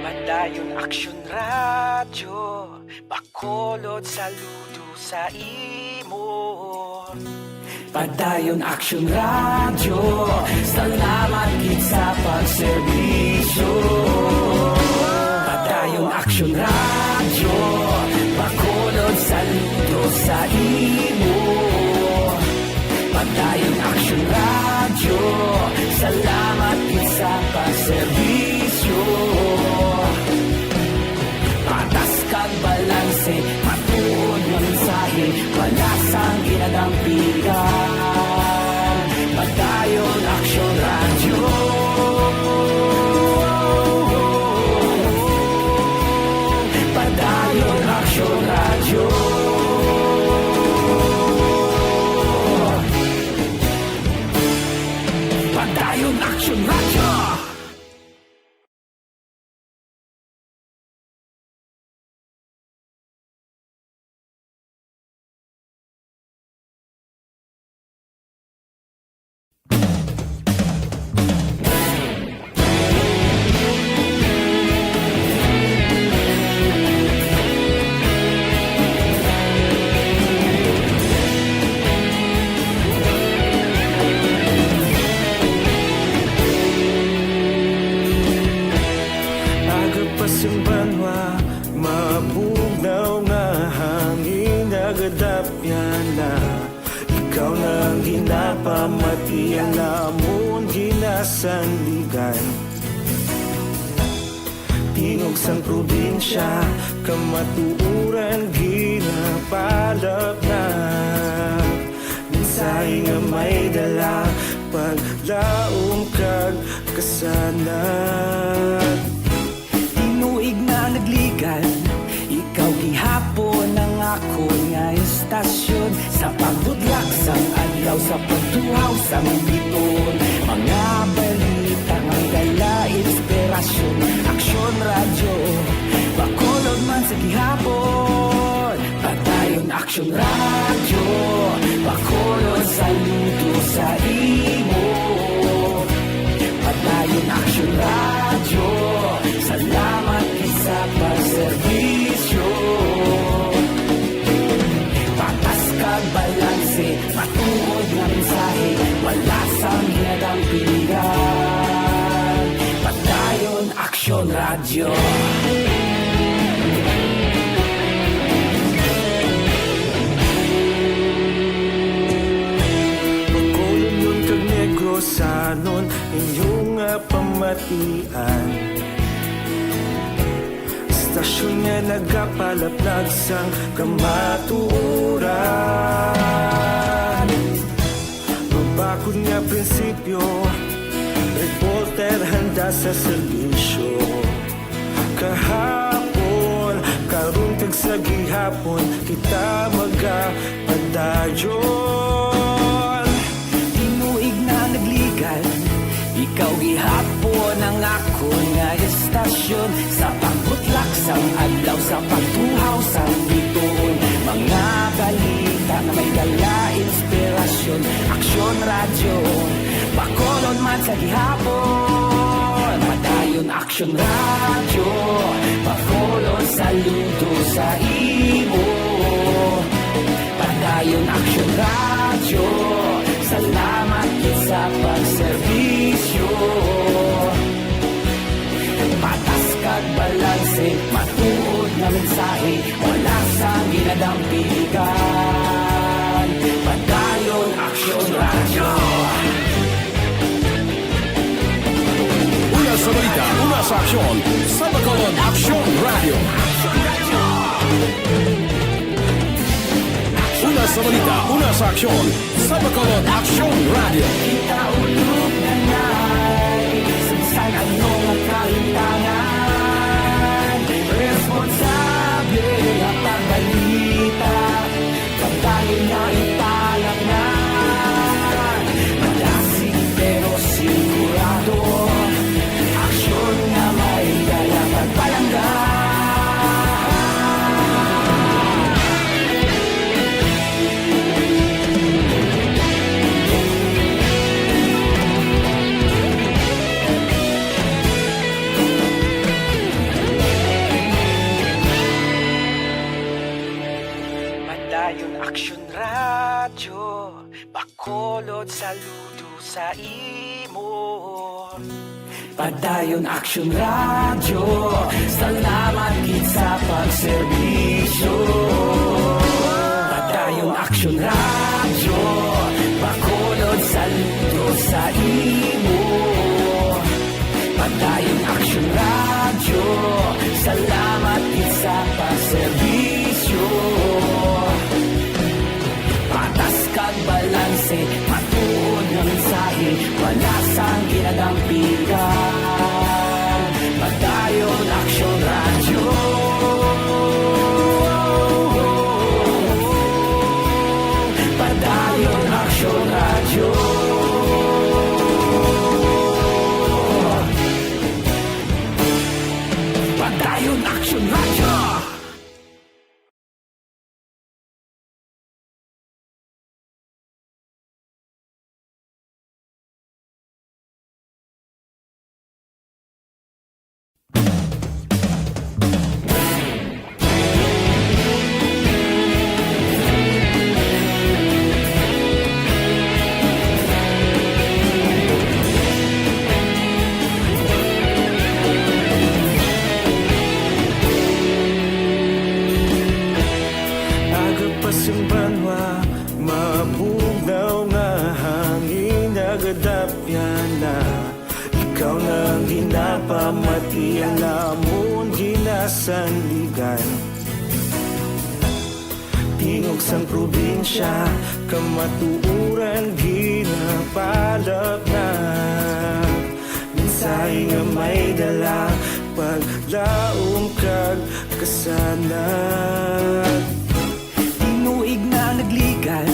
Padayon Aksyon Radyo, Bacolod, saludo sa imo. Padayon Aksyon Radyo, salamat gid sa pagserbisyo. Padayon Aksyon Radyo, Bacolod, saludo sa imo. Padayon Aksyon Radyo, salamat gid sa pagserbisyo. Patas kag balanse, matuod nga mensahe, wala sang ginadampigan. Padayon Aksyon Radyo. Padayon Aksyon Radyo. Yan na, ikaw na ang ginapamati, ang amon ginasandigan. Tingog sang probinsya, kamatuoran ginapalapnap. Mensahe nga may dala, paglaom kag kasanag. Tinuig na nagligan, ikaw gihapon ang akon nga istasyon. Sa pagbutlak sang adlaw, sa pagtuhaw sang biton, mga balita nga may dala inspirasyon. Aksyon Radyo, Bacolod man sa gihapon. Padayon Aksyon Radyo, Bacolod, saludo sa imo. Padayon Aksyon Radyo, salamat gid sa pagserbisyo. Patas kag balanse, matuod nga mensahe, wala sang ginadampigan. Padayon Aksyon Radyo. Bacolodnon kag Negrosanon, inyo nga pamatian. Istasyon nga nagapalaplag sang kamatuoran. Mabakod nga prinsipyo, reporter handa sa serbisyo. Kahapon, karon, kag sa gihapon, kita magapadayon. Tinuig na nagligan, ikaw gihapon ang akon nga istasyon. Sa pagbutlak sang adlaw, sa pagtuhaw sang bituon, mga balita nga may dala inspirasyon. Aksyon Radyo, Bacolod man sa gihapon. Padayon Aksyon Radyo, Bacolod, saludo sa imo. Padayon Aksyon Radyo, salamat gid sa pagserbisyo. Patas kag balanse, matuod nga mensahe, wala sang ginadampigan. Padayon Aksyon Radyo. Una sa balita, una sa aksyon, sa Bacolod Aksyon Radyo. Una sa balita, una sa aksyon, sa Bacolod Aksyon Radyo. Kita ulog na nay, sa bisan ano nga kahitangan, responsable nga pagbalita. Pagdayon na ipalapnan, madasig pero sigurado. Aksyon nga may dala pagpalangga. Padayon Aksyon Radyo, Bacolod, saludo sa imo. Padayon Aksyon Radyo, salamat gid sa pagserbisyo. Padayon Aksyon Radyo, Bacolod, saludo sa imo. Padayon Aksyon Radyo, salamat gid sa pagserbisyo. Patas kag balanse, matuod nga mensahe, wala sang ginadampigan. Padayon Aksyon Radyo. Padayon Aksyon Radyo. Padayon Aksyon Radyo. Napamati ang amon ginasandigan. Tingog sang probinsya, kamatuoran ginapalapnag. Mensahe nga may dala, paglaom kag kasanag. Tinuig na nagligad,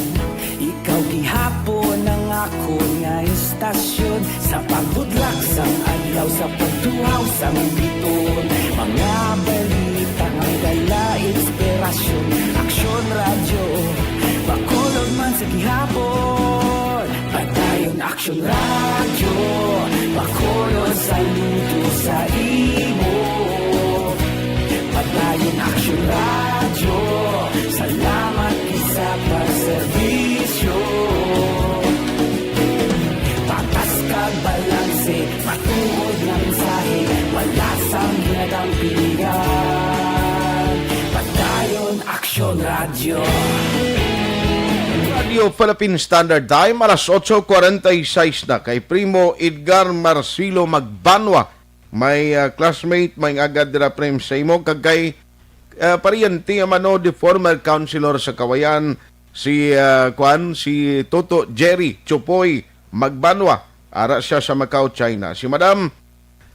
ikaw gihapon ang akon nga istasyon. Sa pagbudlak sang adlaw, sa pagtuhaw sang biton, mga balita nga dala inspirasyon. Aksyon Radyo, Bacolod man sa gihapon. Padayon Aksyon Radyo, Bacolod saludo sa imo. Padayon Aksyon Radyo, salamat gid sa pagserbisyo. Patas kag balanse, matuod nga mensahe, wala sang ginadampigan. Padayon Aksyon Radyo. Radio Philippine Standard Time, alas otso cuarenta y seis na. Kay Primo Edgar Marcelo Magbanwa, may, ah, classmate, may agad dira, Prim, sa imo, kag kay, ah, paryente, mano, the former councilor sa Kawayan, si, ah, kuan, si Toto Jerry Chupoy Magbanwa. Ara siya sa Macau, China. Si Madam,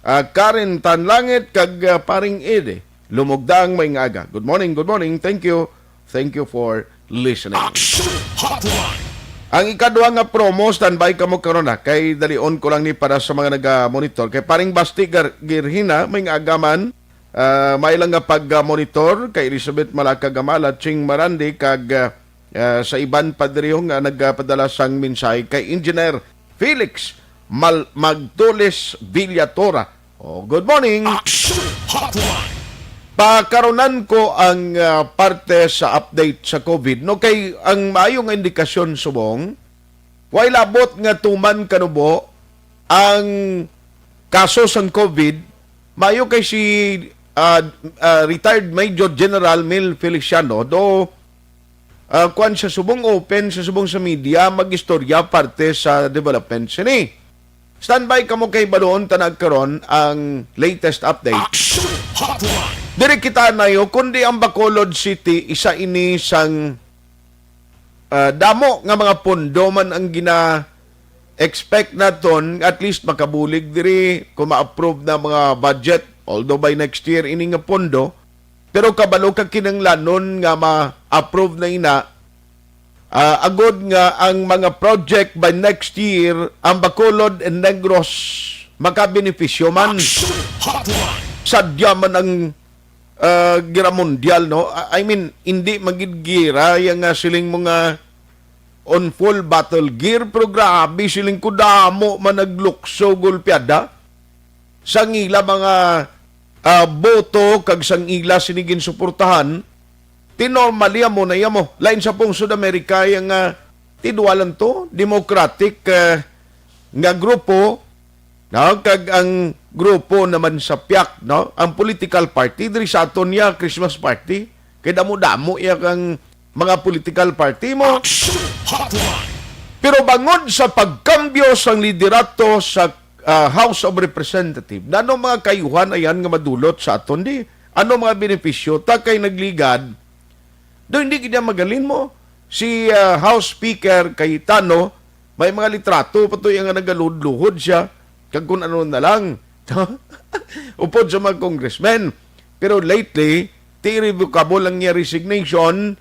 ah, Karen Tanlangit kag, ah, Paring Ed, Lumugdang, may nga aga. Good morning, good morning. Thank you. Thank you for listening. Action Hotline. Ang ikadua nga promo, standby kamo karon, ha, kay dalion ko lang ni para sa mga naga-monitor. Kay Paring Basti Gar-, Girhina, may nga aga man, ah, may lang nga pag-monitor kay Elizabeth Malaka Gamala, Ching Marandi, kag, ah, ah, sa iban pa diri nga nagpadala sang mensahe kay Engineer Felix Mal-, Magtulis Villatora. Oh, good morning. Action Hotline. Pakarunan ko ang, ah, parte sa update sa COVID, no? Kay ang maayo nga indikasyon subong, way labot nga tuman kanubo ang kaso sang COVID, maayo kay si, ah, ah, retired Major General Mil Feliciano, do, ah, kuwan siya subong open, siya subong sa media, mag-istorya parte sa development sini. Standby kamo kay baluon ta na karon ang latest update. Action Hotline. Diri kita nayo, kundi ang Bacolod City, isa ini sang, ah, damo nga mga pondo man ang gina-expect naton, at least makabulig diri kung ma-approve na mga budget, although by next year ini nga pondo, pero kabalo ka kinahanglanon nga ma-approve na ina, ah, agod nga ang mga project by next year, ang Bacolod and Negros makabenepisyo man. Action Hotline. Sadya man ang, ah, Gera Mundial, no? I I mean, hindi magid gira yang nga siling mo nga on full battle gear, pero grabe, siling ko, damo man naglukso, golpeada. Sang ila mga, ah, boto kag sang ila sini ginsuportahan, ti normally amo na iya mo. Lain sa pungsod Amerika, yang, ah, tidwalan to, democratic, ah, nga grupo, no? Kag ang grupo naman sa piyak, no? Ang political party, diri sa aton niya, Christmas party. Kay damo-damo iya kang mga political party mo. Action Hotline. Pero bangod sa pagkambyo sang liderato sa, ah, House of Representatives, nano mga kayuhan ayan nga madulot sa aton di? Ano mga benepisyo ta kay nagligad? Do hindi gid niya magalin mo. Si, ah, House Speaker Cayetano, may mga litrato pa to, iya nga nagaluhod-luhod siya, kag kun ano na lang. Upod sa mga congressmen. Pero lately, ti irrevocable ang iya resignation.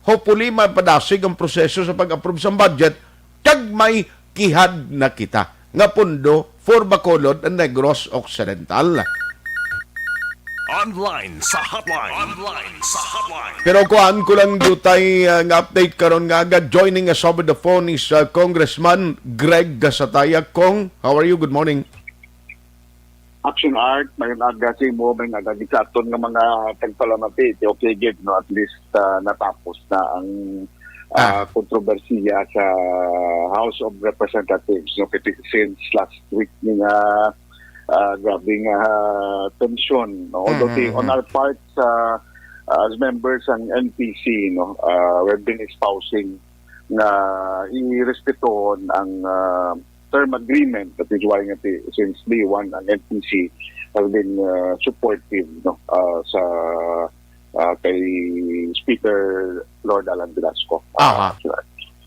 Hopefully, mapadasig ang proseso sa pag-approve sa budget, kag may kihad na kita nga pondo for Bacolod and Negros Occidental. Online sa hotline. Online sa hotline. Pero kuhaan ko lang diutay, ah, nga update karon nga aga. Joining us over the phone is, ah, Congressman Greg Gasataya. Cong, how are you? Good morning. Action Art, may aga sa imo, may aga gid sa aton nga mga tagpalamati. Okay gid, no? At least, ah, natapos na ang, ah, Ah. kontrobersiya sa House of Representatives, no? Kay since last week ni nga, ah, grabe nga, ah, tensyon, no? Although Mhm, ti-, on mhm. our part, ah, as members ang N P C, no, ah, we've been espousing nga irespetohon ang, ah, term agreement. That is why nga ti, since day one, ang N P C has been uh, supportive, no, uh, sa uh, kay Speaker Lord Alan Velasco. Uh, Aha.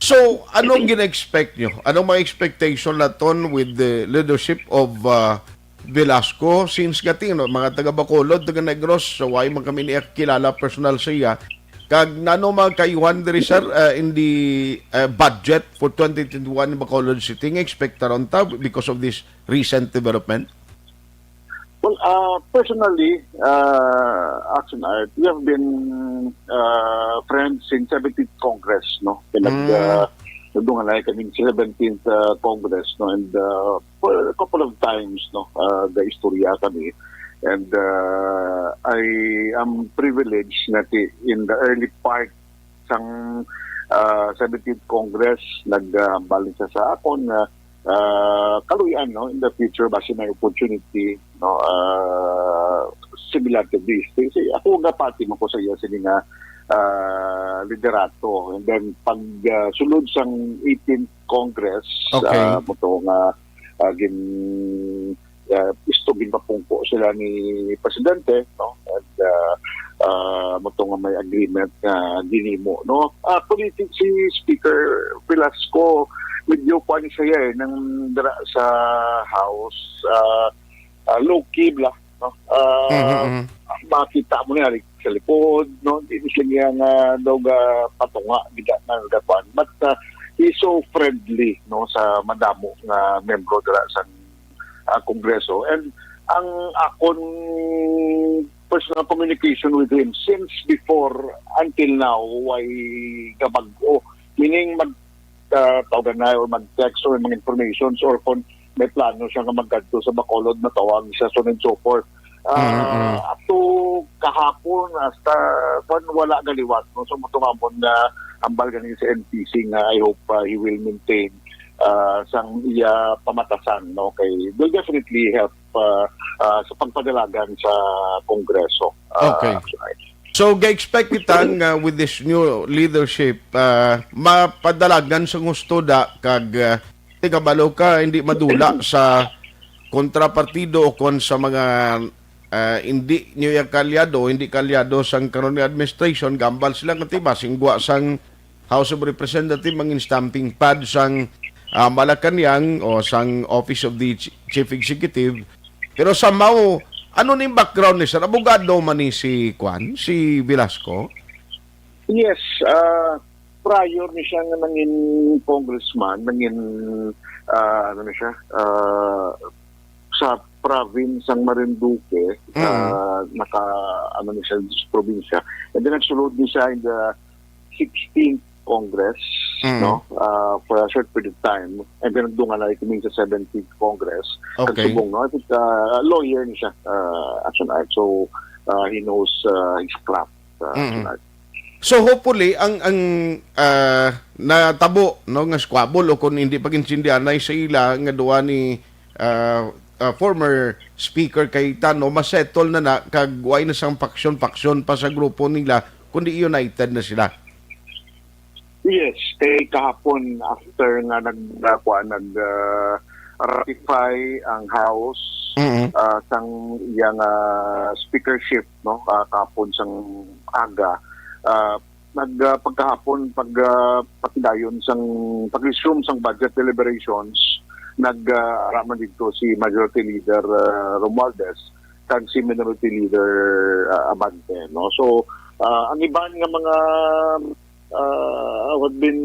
So, anong gina-expect nyo? Anong mga expectation naton with the leadership of uh, Velasco? Since nga ti, no, mga taga Bacolod, taga Negros, so why man kami niya kilala personal siya? Kag nano mga kayuhan diri, sir, uh, in the uh, budget for twenty twenty-one in Bacolod City nga expect ta ron ta because of this recent development? Well, uh, personally, uh, Action Art, we have been uh, friends since seventeenth Congress, no? Kaya nag, Mm. uh, nagdungan na kami sa seventeenth uh, Congress, no? And uh, for a couple of times, no, uh, the istorya kami. And uh, I am privileged na ti- in the early part sang uh, seventeenth Congress, nagbalik sa sa akon nga uh, kaluyan, no, in the future, basi may opportunity, no, uh, similar to this. Kasi ako nga pati mo ko sa iya sini nga uh, liderato. And then pag uh, sulod sang eighteenth Congress, Okay. uh, mo to nga uh, gin uh, isto ginpapungko sila ni presidente, no, and uh, uh, mo to nga may agreement nga ginimo, no. Actually, si Speaker Velasco, medyo kuan siya eh, nang dira sa House, uh, uh, low key bla, no. Uh, Mhm, mhm. Makita mo niya like, sa likod, no, di siya niya nga daw ga patunga gida na gapan, but uh, he's so friendly, no, sa madamo nga membro dira sa uh, Kongreso. And ang akon personal communication with him since before until now, way gabag-o. Meaning, mag uh, tawagan na or mag-text or mga informations or kung may plano siya nga magkadto sa Bacolod, matawag siya, so on and so forth. Uh, Mm-mm. Up to kahapon, hasta kwan, wala galiwat, no? So, mutungamon na ambal ganin sa N P C nga I hope uh, he will maintain uh, sang iya pamatasan, no? Kay will definitely help uh, uh, sa pagpadalagan sa Kongreso. Uh, Okay. Actually. So, ga-expect kita nga with this new leadership, uh, mapadalagan sa gusto da kag uh, tigabalo ka, hindi madula sa kontrapartido o kon sa mga ah, hindi niyo ya kalyado, hindi kalyado sang karon nga administration, gambal sila nga tiba, singwa sang House of Representative, mangin stamping pad sang ah, Malacañang o sang Office of the Ch- Chief Executive. Pero somehow, ano ning background ni sir? Abogado man ni si Kwan, si Velasco? Yes, uh, prior ni siya nga nangin congressman, nangin uh, ano ni siya, uh, sa province sang Marinduque, Mm. uh, naka ano ni siya sa probinsya. And then nagsulod ni siya in the sixteenth Congress, Mm. no? Uh, for a short period of time. And then nagdungan na kami sa seventeenth Congress. Okay. Kagsubong, no? I think, uh, lawyer ni siya, uh, Action Art. So, uh, he knows uh, his craft. Uh, Mm-mm. Action Art. So hopefully ang ang ah, natabo no nga squabble o kung hindi pag-intindihanay sa ila nga duwa ni ah, ah, former speaker kay Tano masettle na na kag way na sang faction-faction pa sa grupo nila kundi united na sila. Yes, kay kahapon after nga nag uh, kuan, nag uh, ratify ang House Mm-hmm. uh, sang iyang uh, speakership, no, uh, kahapon sang aga, uh, nag uh, pagkahapon pag uh, pakidayon sang pag-resume sang budget deliberations, nag uh, araman dito si Majority Leader uh, Romualdez kag si Minority Leader uh, Abante, no. So uh, ang iban nga mga uh, have been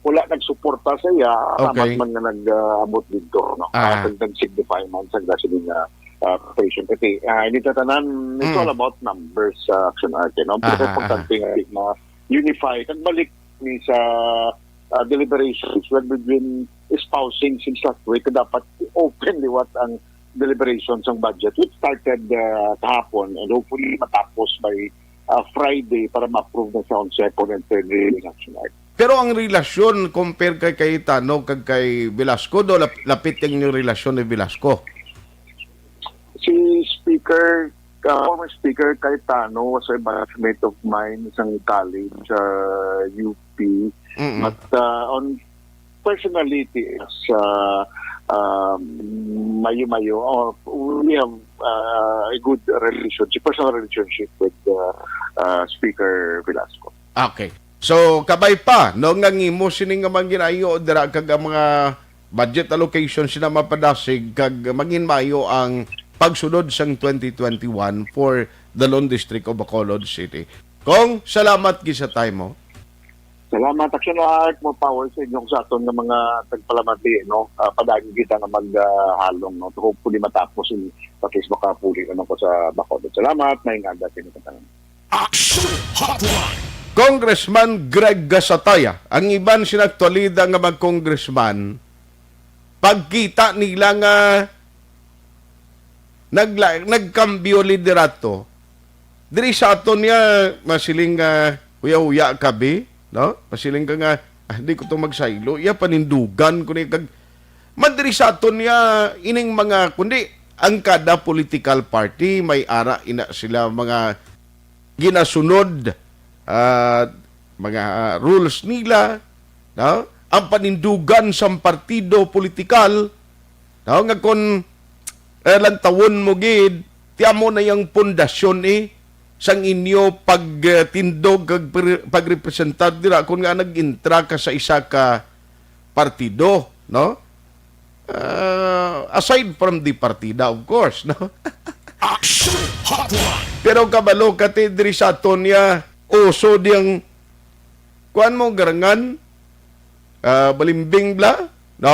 wala nagsuporta sa iya, Okay. Ramat man nga nag-abot dito, no? Ah. Ah, nag-signify man sa grasya nga ah, patient. Kasi ah, hindi tatanan, it's Hmm. all about numbers sa Action Art, no? Pero Aha, importante nga di ma-unify. Kag balik ni sa ah, deliberations, when we've been espousing since last week, dapat open liwat ang deliberation sang budget, which started ah, kahapon and hopefully matapos by ah, Friday para ma-approve na siya on second and third reading, Action Art. Pero ang relasyon compare kay Cayetano kag kay Velasco, do lap- lapit ang inyong relasyon ni Velasco? Si Speaker, uh, former Speaker Cayetano was a batchmate of mine sa college, uh, U P. Mm-mm. But uh, on Personally, T S, uh, um, mayo-mayo, uh, we have uh, a good relationship, personal relationship with uh, uh, Speaker Velasco. Okay. So, kabay pa, no, nga ngimo sini nga mga ginayo dira kag ang mga budget allocation sina mapadasig kag mangin mayo ang pagsunod sang twenty twenty-one for the Lone District of Bacolod City. Kong, salamat gid sa time mo. Salamat, Action Art, more power sa inyo sa aton nga mga tagpalamati, no? Uh, padagi kita nga maghalong, uh, no? So, hopefully matapos in at least makapuli naman ko sa Bacolod. Salamat, may nga dati ni Katang. Action Hotline. Congressman Greg Gasataya, ang iban sina aktualidad nga mag-congressman, pagkita nila nga nagla- nagkambyo liderato, diri sa aton nga masiling nga huya-huya kabi, no? Masiling ka nga, "Ah, di ko to magsaylo, iya panindugan ko ni kag." Man diri sa aton nga ining mga, kundi ang kada political party may ara ina sila mga ginasunod, ah, mga, ah, rules nila, no? Ang panindugan sang partido politikal, no? Nga kon, eh, lantawon mo gid, ti amo na yang pundasyon, eh, sang inyo pagtindog kag pagre- pagrepresentar dira kon nga nag-intra ka sa isa ka partido, no? Ah, aside from the partida, of course, no? Action Hotline. Pero kabalo ka ti diri sa aton nga uso diyang kuan mo garangan, ah, balimbing bla, na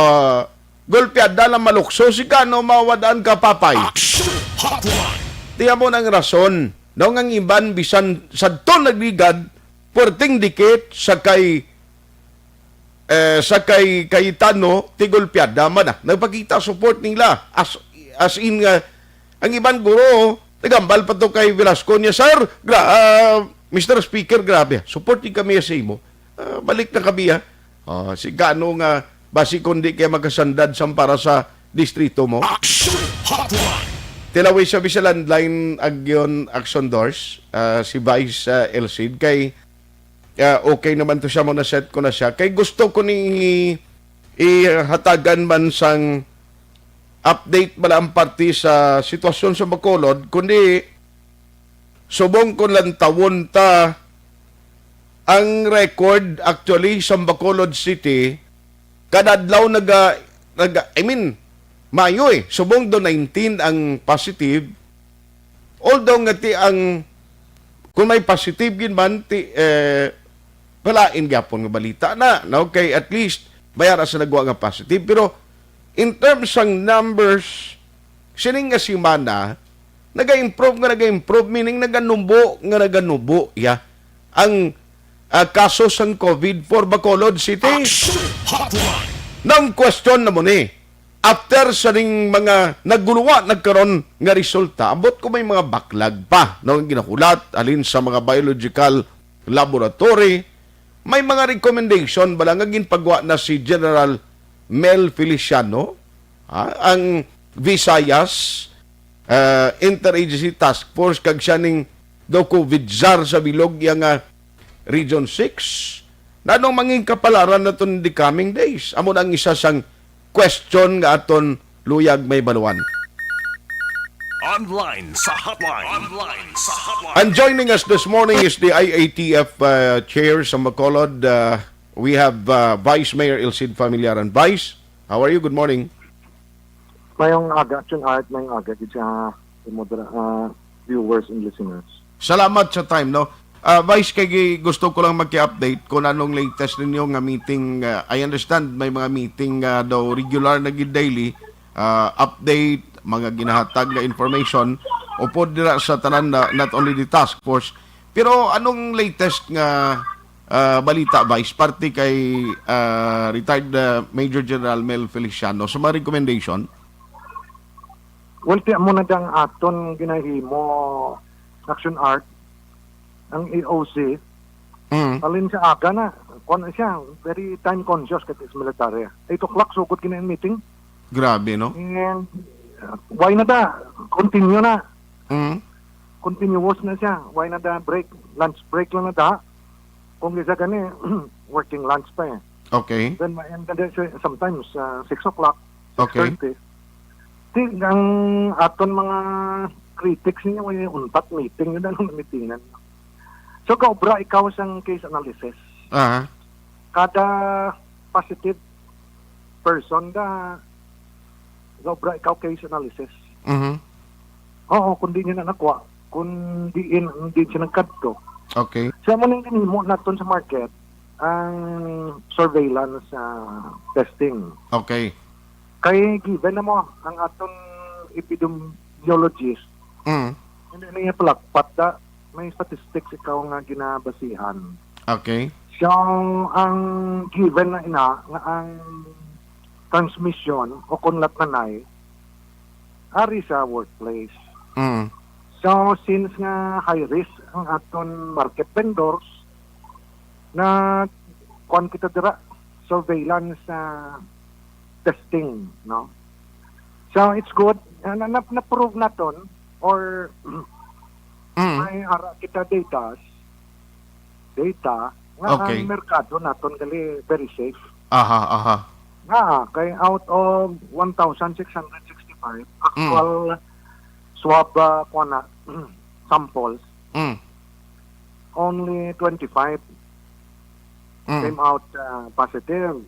golpeada lang malukso si kano mawadaan ka papay. Action Hotline. Tiya mo nang rason, no, nga ang iban bisan sadto nagligad, puwerteng dikit sa kay eh, sa kay Cayetano, tigulpiada man na. Nagpakita support nila. As, as in nga, ang iban guro, nagambal pa to kay Velasco niya, "Sir, gra, ah, Mister Speaker, grabe. Support din kami sa imo. Ah, balik na kami, ha." Ah, si Gano nga, basi kundi kay makasandad sang para sa distrito mo. Action Hotline. Tilaway sa bisa landline agyon action doors, ah, si Vice, ah, Elcid, kay ah, okay naman to siya, mo na-set ko na siya. Kay gusto ko ni ihatagan man sang update bala ang parte sa sitwasyon sa Bacolod, kundi subong ko lang tawon ta ang record actually sa Bacolod City, kada adlaw naga, naga, I mean, maayo eh. Subong do nineteen ang positive, although nga ti ang, kung may positive gid man, ti, eh, palain gyapon nga balita na, no? Kay at least, may ara sa nagwa nga positive. Pero, in terms sang numbers, sining nga semana, naga-improve nga naga-improve, meaning naganubo nga naganubo, ya, ang, ah, kaso sang COVID for Bacolod City. Action Hotline. Nang question na mo ni, after sa ning mga nagguluwa nagkaron nga resulta, ambot ko may mga baklag pa, no, ang ginahulat, halin sa mga biological laboratory, may mga recommendation bala nga ginpagwa na si General Mel Feliciano, ha, ang Visayas, ah, Interagency Task Force, kag siya ning daw COVID czar sa bilog iya nga Region six. Nanong mangin kapalaran naton in the coming days? Amo na ang isa sang question nga aton luyag may baluan. Online sa hotline. Online sa hotline. And joining us this morning is the I A T F uh, chair sa Bacolod. Uh, we have uh, Vice Mayor Elcid Familiaran. Vice, how are you? Good morning. Mayong aga, Action Art, mayong aga gid sa imo dira, ah, viewers and listeners. Salamat sa time, no? Ah, Vice, kay gi- gusto ko lang maki-update kung anong latest ninyo nga meeting. Ah, I understand may mga meeting nga daw regular na gid daily, ah, update, mga ginahatag nga information upod dira sa tanan na, not only the task force. Pero anong latest nga ah, balita, Vice, parte kay, ah, retired, ah, Major General Mel Feliciano sa mga recommendation? Well, ti amo na dang aton ginahimo, Action Art, ang E O C, Mm. Alin sa aga na, kuan na siya, very time conscious kay is military. Eight o'clock, sugod gina ang meeting. Grabe, no? And uh, why na da? Continue na. Mm. Continuous na siya. Why na da break? Lunch break lang na da. Kung isa gani, working lunch pa eh. Okay. Then, ma-end na din siya sometimes, ah, six o'clock, Okay. six thirty. Di, ang aton mga critics ninyo, eh, untat meeting, yun ang meetingan. So, gaobra ikaw sang case analysis. Aha. Kada positive person, ga-, gaobra ikaw case analysis. Mhm. Oo, kung di niya na nakuha, kung diin, diin siya nagkadto. Okay. Siya mo ning ginhimo naton sa market, ang surveillance, ah, testing. Okay. Kay given na mo ang aton epidemiologist, Mm. hindi na niya palakpat da, may statistics ikaw nga ginabasihan. Okay. So, ang given na ina nga ang transmission o kung latnanay, ari sa workplace. Mm. So, since nga high risk ang aton market vendors, na kuwan kita dira, surveillance, ah, testing, no? So, it's good. Ah, na, na, na-prove naton or Mm. may ara kita data, data nga Okay. ang merkado naton gali very safe. Aha, aha. Nga, kay out of one thousand six hundred sixty-five Mm. actual swab, ah, kuwan na, samples, Mm. only twenty-five Mm. came out, ah, positive.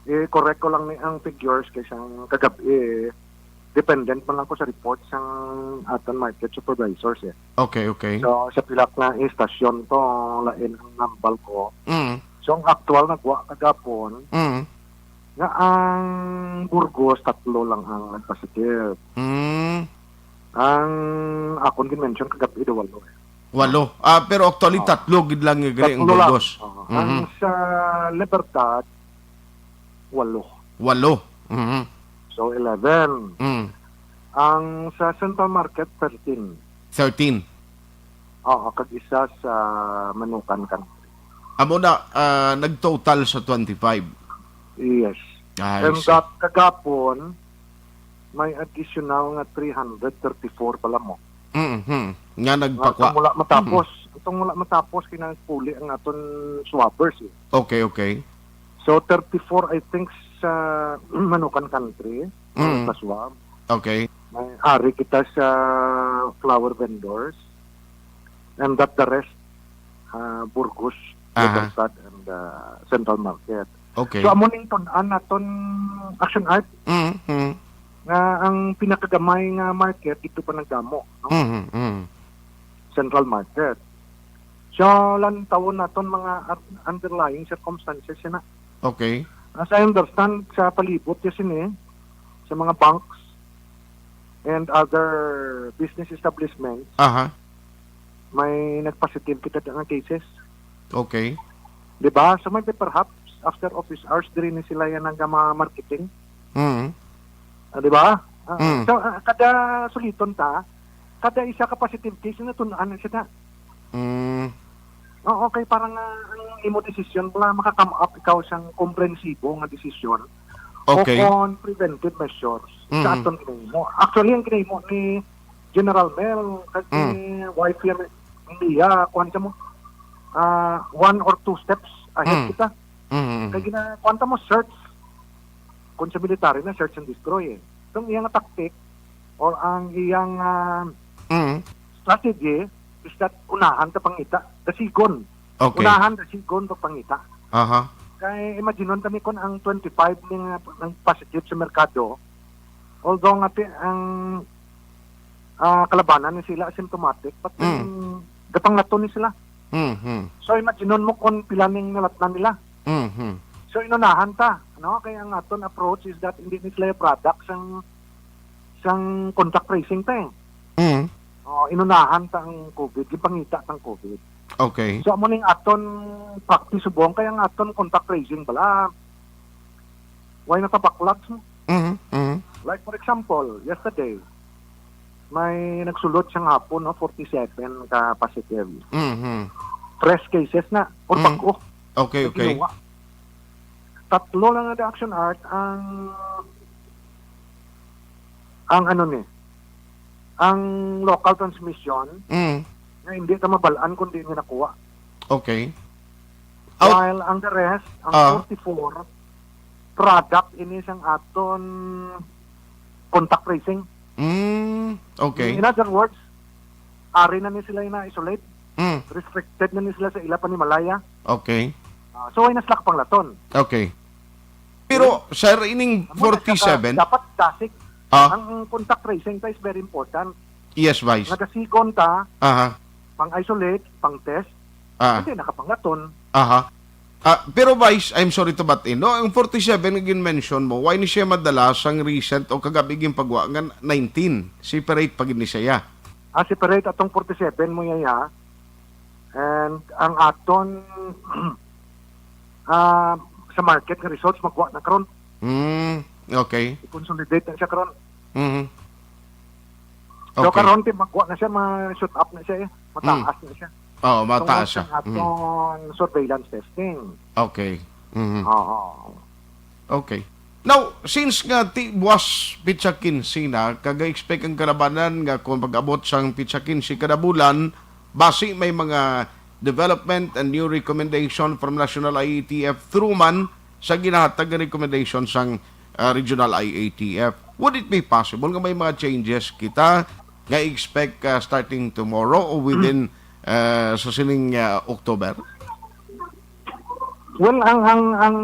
I-correct ko lang ni ang figures kay sang kagab-i, dependent man lang ko sa report sang aton market supervisors, eh. Okay, okay. So, sa pila na istasyon to, lain ang nambal ko. Mm. So, ang aktual nagwa kagapon, Mm. nga ang Burgos, tatlo lang ang nagpositive. Mm. Ang akon gin-mention kagab-i, walo, eh. Walo. Ah, pero actually, Oo. tatlo gid lang yung gali ang Tatlo lang. Burgos. Oo. Ang Mhm. sa Libertad, walo. Walo. Mhm. So, eleven. Mm. Ang sa Central Market, thirteen. Thirteen. Oo, kag isa sa Manukan Country. Amo na, ah, nag-total sa twenty-five. Yes. Ah, I And see. that kagapon, may additional nga three hundred thirty-four pala mo. Mhm. Nga Nga nagpakwa. itong wala matapos. Mhm. Itong wala matapos, kinagpuli ang aton swabbers, eh. Okay, okay. So, thirty-four, I think, sa Manukan Country, Mm. sa swab. Okay. May ari kita sa flower vendors. And that the rest, ah, Burgos, Aha. Libertad, and, ah, Central Market. Okay. So, amo ning tun-an naton, Action Art, Mm, mm. nga ang pinakagamay nga market dito pa nagdamo, no? Mm, mm. Central Market. So, lantawon naton mga at-, underlying circumstances na. Okay. As I understand, sa palibot ya sini, sa mga banks and other business establishments, Aha. may nagpositive kita nga cases. Okay. Di ba? So, may perhaps after office hours, diri ni sila yan ang mga marketing. Mm. Ah, di ba? Ah, Mm. so, ah, kada suliton ta, kada isa ka positive case, natun-an na siya. Mm. Oo, kay parang, ah, ang imo desisyon, wala maka-come up ikaw sang komprensibo nga desisyon Okay. o kon preventive measures sa Mm. aton ginahimo. Actually, ang ginahimo ni General Mel, kag ni Mm. wife niya, niya, kuwan sa mo, ah, one or two steps ahead Mm. kita. Mm. Kay gina-, kuwan ta mo, search. Kung sa military na, search and destroy eh. So, ang iyang tactic or ang iyang, ah, Mm. strategy is that unahan ta pangita, dasigon. Okay. Unahan, dasigon pagpangita. Aha. Kay imaginon kami kung ang twenty-five ni nga, ang positive sa merkado, although nga pi-, ang, ah, kalabanan ni sila asymptomatic, but Mm. then, gapanglaton ni sila. Mm-hmm. So, imaginon mo kung pila ning nalatnan nila. Mm-hmm. So, inunahan ta, no? Kaya ang aton approach is that hindi ni sila product sang, sang contact tracing ta eh. Mm. Oh, inunahan ta ang COVID, gipangita ta ang COVID. Okay. So, amo ning aton practice subong, kaya ang aton contact tracing bala, why natabaklag? Mhm, mhm. Like, for example, yesterday, may nagsulod siyang hapon, no, forty-seven ka positive. Mhm. Fresh cases na, or Mm. bag-o. Okay, May okay. kinuha. Tatlo lang nga Action Art ang, ang ano ni, ang local transmission Mm. nga hindi ka mabalaan kung di niya nakuha. Okay. Out. While ang the rest, ang Ah. forty-four, product ini sang aton contact tracing. Mm, okay. In other words, ari na ni sila na-isolate. Mm. Restricted na ni sila sa ila panimalaya. Okay. Ah, so, ay naslak panglaton. Okay. Pero, sir, ining Amo na siya ka, forty-seven? Dapat dasig. Ah. Ang contact tracing ta is very important. Yes, Vice. Nagasigon ta, Aha. pang-isolate, pang-test, Ah. hindi nakapanglaton. Aha. Ah, pero Vice, I'm sorry to butt in, no? Ang forty-seven nga gin-mention mo, why ni siya madala sang recent o kagabi gin pagwa nga nineteen? Separate pa gid ni siya. Ah, separate atong forty-seven mo, yaya. And ang aton, ah, sa market nga results, magwa na karon. Hmm, okay. I-consolidate na siya karon. Mhm. So, Okay. karon, ti, magwa na siya, ma-shoot up na siya eh. Mataas Mm. na siya. Oo, mataas Tungod siya. sa Mm. aton surveillance testing. Okay. Mhm. Oo. Okay. Now, since nga ti buwas pitsa quince na, kaga-expect ang kalabanan nga kung pag-abot sang pitsa quince kada bulan, basi may mga development and new recommendation from National I A T F through man sa ginahatag nga recommendation sang, ah, Regional I A T F. Would it be possible nga may mga changes kita nga expect, ah, starting tomorrow o within, ah, sa sining, ah, October? Well, ang, ang, ang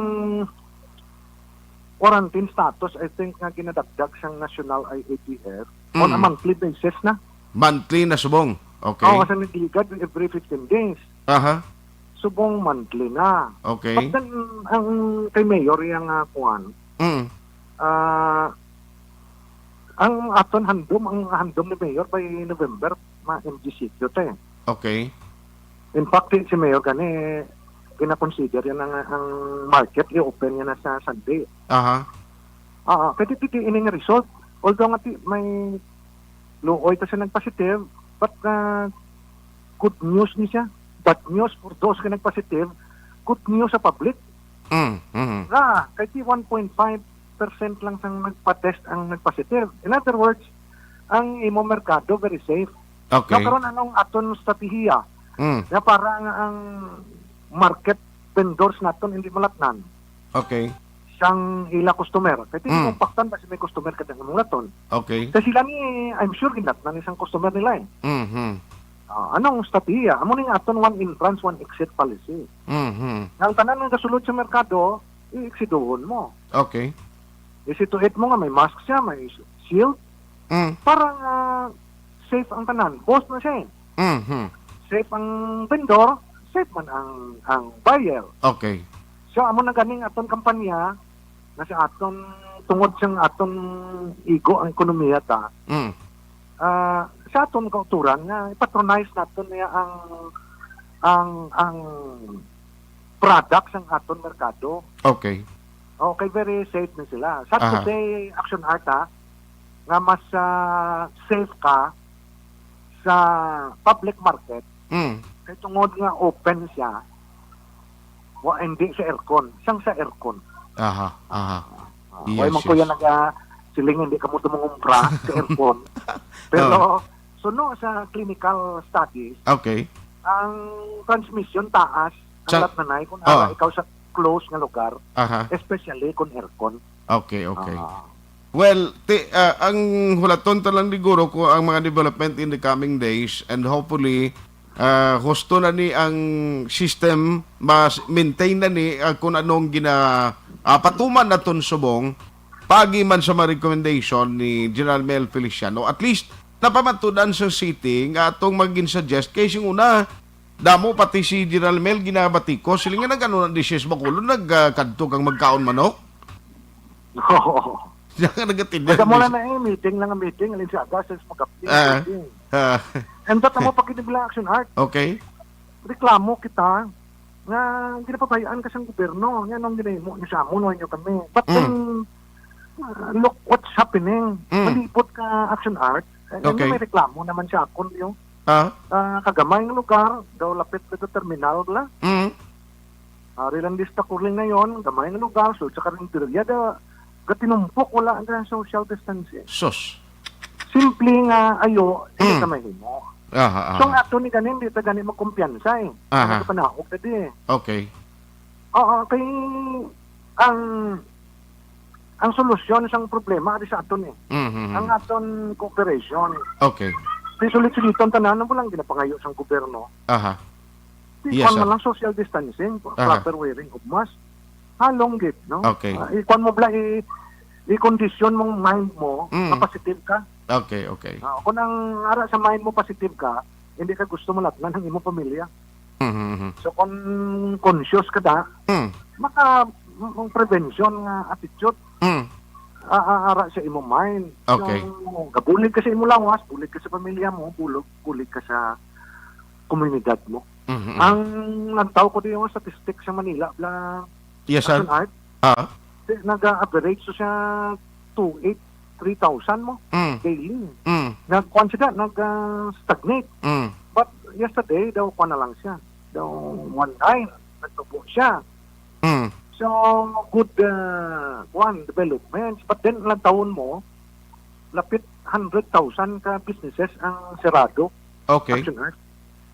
quarantine status, I think, nga ginadagdag sang National I A T F on a Mm. monthly basis na. Monthly na subong. Okay. Oo, sa nagligad, every fifteen days. Aha. Subong monthly na. Okay. But then, ang kay Mayor, yang, ah, kuwan, Mm. ah, ang aton handom, ang handom ni Mayor by November, ma-M G C Q to eh. Okay. In fact, si, si Mayor gani, gina-consider yan ang, ang market i-open niya na sa Sunday. Aha. Ah, pwede, pwede ini nga result. Although nga ti, may luoy ta siya nag-positive, but, ah, good news ni siya. Bad news for those nga nag-positive, good news sa public. Mm, mm. Nga, kay ti one point five percent lang sang nagpa-test ang nag-positive. In other words, ang imo merkado very safe. Okay. Now, karon, anong aton strategiya? Mm. Nga para nga ang market vendors naton hindi malatnan Okay. sang ila customer. Kay ti Mm. kompaktan ba si may customer kada nga mulaton? Okay. Kay sila ni, I'm sure, ginatnan ni sang customer nila eh. Mhm. Ah, anong strategiya? Amo ning aton one entrance, one exit policy. Mhm. Nga ang tanan nga gasulod sa merkado, i-exidohon mo. Okay. I-see to it mo nga may mask siya, may shield. Mm. Para nga safe ang tanan. Boss na siya eh. Mhm. Safe ang vendor, safe man ang, ang buyer. Okay. So, amo na ganing aton kampanya, nga sa aton, tungod sa aton igo ang ekonomiya ta, Mm. ah, sa aton kauturan nga ipatronize naton niya ang, ang, ang product sang aton merkado. Okay. Okay, very safe na sila. Sad to Aha. say, Action Art, ha, nga mas, ah, safe ka sa public market Mm. kay tungod nga open siya, wa, hindi sa aircon, sang sa aircon. Aha, aha. Ah, Yes, way man ko yes. yan naga siling hindi ka mo tumungumpra sa aircon. Pero Oh. suno sa clinical studies, Okay. ang transmission taas ang Sa latnanay kung Oh. ara ikaw sa close nga lugar, Aha. especially kung aircon. Okay, okay. Ah. Well, ti-, ah, ang hulaton ta lang siguro ko ang mga development in the coming days, and hopefully, ah, husto na ni ang system, mas maintain na ni, ah, kung anong gina-, ah, patuman naton subong, pagi man sa mga recommendation ni General Mel Feliciano. At least, napamatudan sa city nga atong magin-suggest kay sing una, damo pati si General Mel ginabatiko. Sila nga nag-ano na di siya sa Bacolod, nag, ah, kadto kang magkaon manok. Oo. Siya nga nagatinan Basta mo di lang siya. na eh, meeting lang ang meeting, alin siya agas, sa magapli, Ah, meeting. ah. And that ang mga pagkinibilang Action Art. Okay. Reklamo kita nga ginapabayaan ka sang gobyerno. Nga nung ginahimo niyo sa amon, wala niyo kami. But Mm. then, uh, look what's happening. Mm. Malipot ka Action Art. Eh, Okay. may reklamo naman sa akon, yo. Ah? Ah, kagamay nga lugar, daw lapit na sa terminal bala. Mm. Ari lang lista ko rin ngayon, gamay nga lugar, so sa karinderya da, gatinumpok, wala nga social distancing. Sus. Simple nga ayo, hindi Mm. ka mahimo. Aha, aha. So, ang ato ni ganin, di ta gani magkumpiyansa eh. Aha. Ano sa panahog na di eh. Okay. Oo, kay ang, ang solusyon sang problema ari sa aton eh. Mhm. Ang aton cooperation. Okay. Kay sulit-suliton tanan ang walang ginapangayo sang gobyerno. Aha. Di Yes, kuwan sir. man lang social distancing, Aha. proper wearing of mask. Halong gid, no? Okay. Ah, ikuan mo bala, i-, i-condition mong mind mo Mm. nga positive ka. Okay, okay. Ah, kung ang ara sa mind mo positive ka, hindi ka gusto malatnan ang imong pamilya. Mhm, mhm. So, kung conscious ka da, Hmm. maka, ang prevention nga attitude, Hmm. a-, a-, ara sa imong mind. Okay. So, gabulig ka sa imong lawas, bulig ka sa pamilya mo, bulog, bulig ka sa komunidad mo. Mhm, mhm. Ang nagtaw ko di yung statistics sa Manila, bla, Yes, sir. Action Art, Ah. di, nag-average to siya two eight, three thousand mo, Mm. daily. Mm. Nagkuan siya, nag, ah, stagnate. Mm. But yesterday, daw kuan na lang siya. Daw one nine, nagtubo siya. Mm. So, good, ah, kuan, developments. But then, lang taon mo, lapit hundred thousand ka businesses ang serado. Okay. Action Art.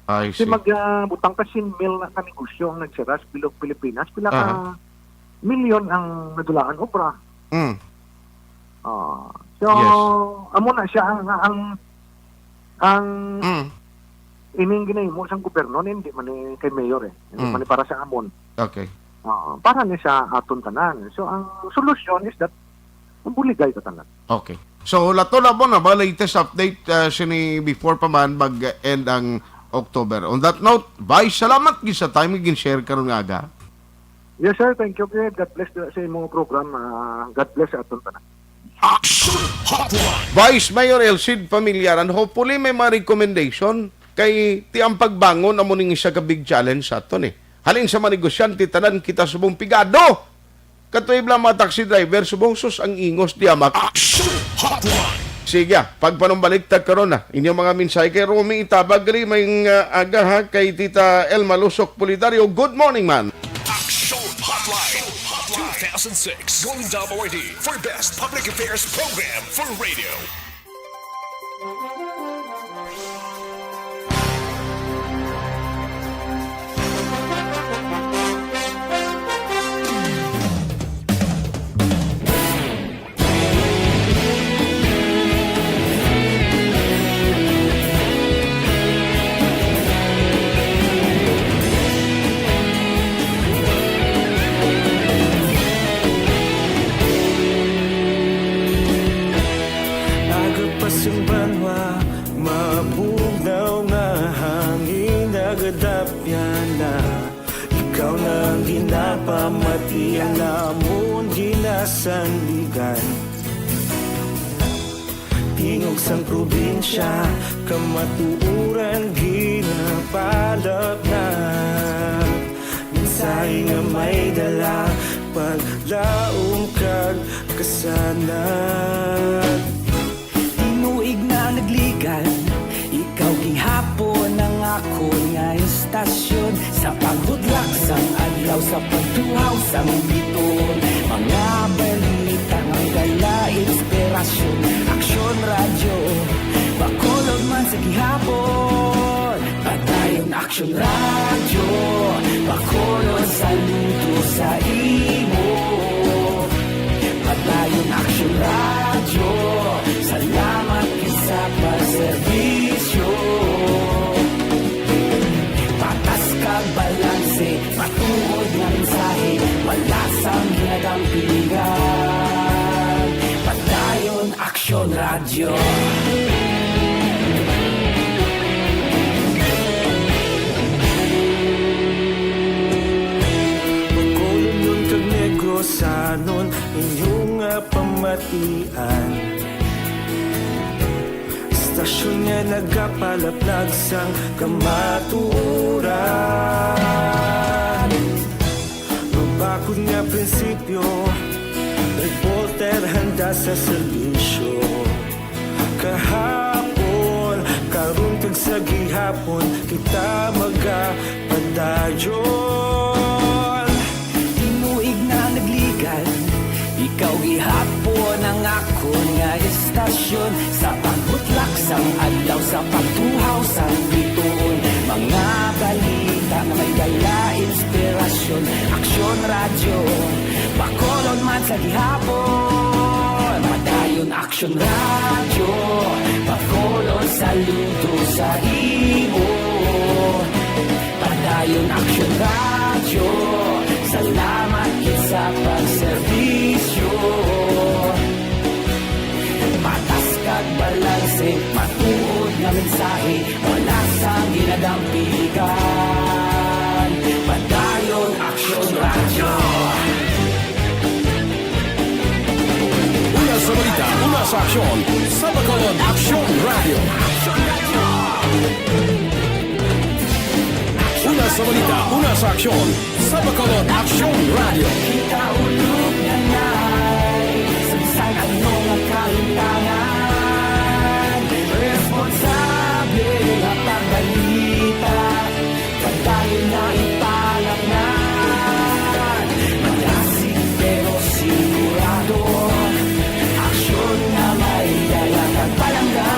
I Kasi see. mag, ah, butang ka sin mil na ka negosyo ang nagsira sa bilog Pilipinas, pila ka Aha. milyon ang nadulaan obra. Mm. Ah, so, Yes. amo na siya ang, ang, ang Mm. ining ginahimo sang gobyerno, ni hindi man ni kay mayor eh. Hindi Mm. man ni para sa amon. Okay. Ah, para ni sa aton tanan. So, ang solusyon is that mabuligay ka tanan. Okay. So, lato na mo na ba latest update, ah, sini before pa man mag-end ang October? On that note, Vice, salamat gid sa time nga gin-share karon nga aga. Yes, sir. Thank you, Fred. God bless sa imong program. Ah, God bless sa aton tanan. Action Hotline. Vice Mayor Elcid Familiaran, hopefully may mga recommendation kay ti ang pagbangon amo ning isa ka big challenge sa aton eh. Halin sa mga negosyante, tanan kita subong pigado. Katuib lang mga taxi driver, subong sus ang ingos di amak. Action Hotline. Sige, ah, pagpanumbalik ta karon na. Inyong mga mensahe kay Romy Itabag gali may, ah, aga ha, kay Tita Elma Lusok Pulidario. Good morning, man. Action Hotline two thousand six Golden Dome Awardee for Best Public Affairs Program for Radio. Aga pa sing banwa, mabugnaw nga hangin, nagadapyan na. Ikaw na ang ginapamati, ang amon ginasandigan. Tingog sang probinsya, kamatuoran ginapalapnap. Mensahe nga may dala, paglaom kag kasanag. Tinuig na nagligan, ikaw gihapon ang akon nga istasyon. Sa paghudlak sang adlaw, sa pagtuhaw sang bituon, mga balita nga may dala inspirasyon. Aksyon Radyo, Bacolod man sa gihapon. Padayon Aksyon Radyo, Bacolod, saludo sa imo. Padayon Aksyon Radyo, salamat gid sa pagserbisyo. Patas kag balanse, matuod nga mensahe, wala sang ginadampigan. Padayon Aksyon Radyo. Bacolodnon kag Negrosanon, inyo nga pamatian. Istasyon nga nagapalaplag sang kamatuoran. Mabakod nga prinsipyo, reporter handa sa serbisyo. Kahapon, karon kag sa gihapon, kita magapadayon. Tinuig na nagligan, ikaw gihapon ang akon nga istasyon. Sa pagbutlak sang adlaw, sa pagtuhaw sang bituon, mga balita nga may dala inspirasyon. Aksyon Radyo, Bacolod man sa gihapon. Padayon Aksyon Radyo, Bacolod saludo sa imo. Padayon Aksyon Radyo, salamat gid sa pagserbisyo. Patas kag balanse, matuod nga mensahe, wala sang ginadampigan. Padayon Aksyon Radyo. Una sa balita, una sa aksyon, sa Bacolod Aksyon Radyo. Una sa balita, una sa aksyon, sa Bacolod Aksyon Radyo. Kita ulog na nay, sa bisan ano nga kalimtangan, responsable nga pagbalita, padayon na ipanamnan. Malasig pero sigurado, aksyon nga may dala kag palangga.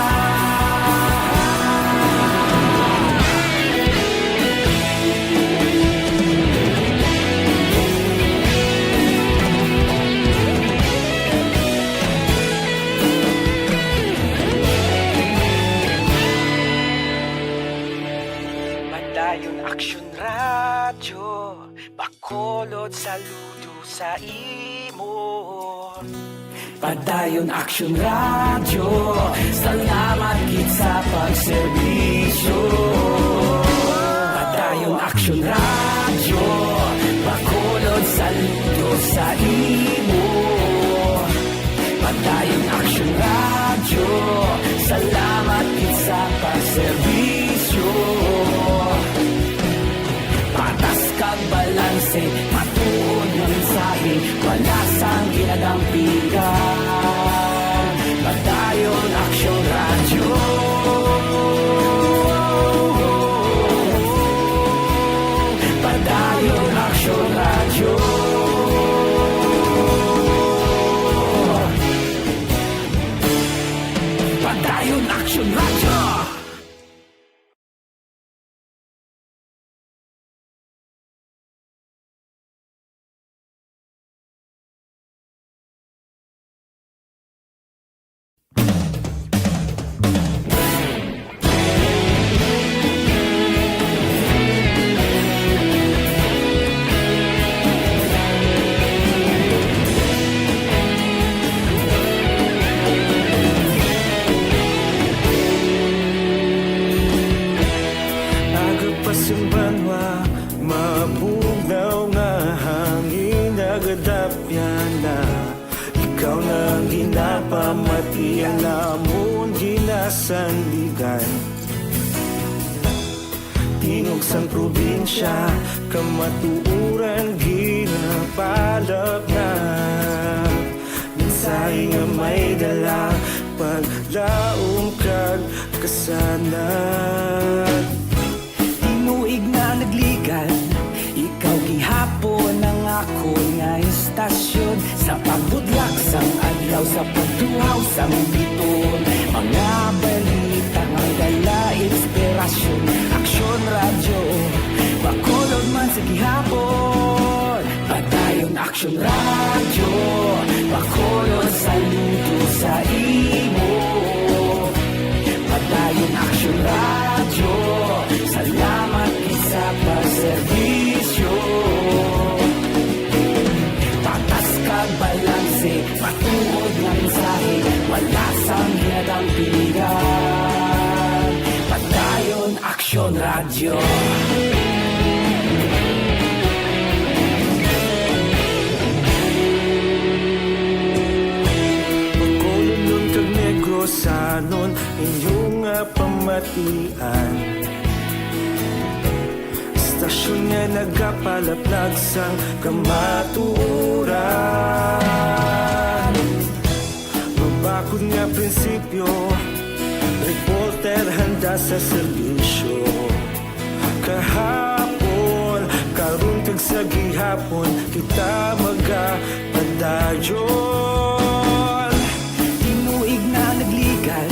Padayon Aksyon Radyo, Bacolod saludo sa imo. Padayon Aksyon Radyo, salamat gid sa pagserbisyo. Padayon Aksyon Radyo, Bacolod saludo sa imo. Padayon Aksyon Radyo, salamat gid sa pagserbisyo. Patas kag balanse, matuod nga mensahe, wala sang ginadampigan. Padayon Aksyon Radyo. Padayon Aksyon Radyo. Padayon Aksyon Radyo. Aga pa sing banwa, mabugnaw nga hangin nagadapyan na. Ikaw na ang ginapamatian namon ginasandigan. Tingog sang probinsya, kamatuoran ginapalapnap. Mensahe nga may dala, paglaom kag kasanag. Tinuig na nagligan, ikaw gihapon ang akon nga istasyon. Sa pagbudlak sang adlaw, sa pagtuhaw sang bituon, mga balita nga dala inspirasyon. Aksyon Radyo, Bacolod man sa gihapon. Padayon Aksyon Radyo, Bacolod saludo sa imo. Padayon Aksyon Radyo, salamat gid sa pagserbisyo. Patas kag balanse, matuod nga mensahe, wala sang ginadampigan. Padayon Aksyon Radyo. Bacolodnon kag Negrosanon, inyo nga pamatian. Istasyon nga nagapalaplag sang kamatuoran. Mabakod nga prinsipyo, reporter handa sa serbisyo. Kahapon, karon kag sa gihapon, kita magapadayon. Tinuig na nagligan,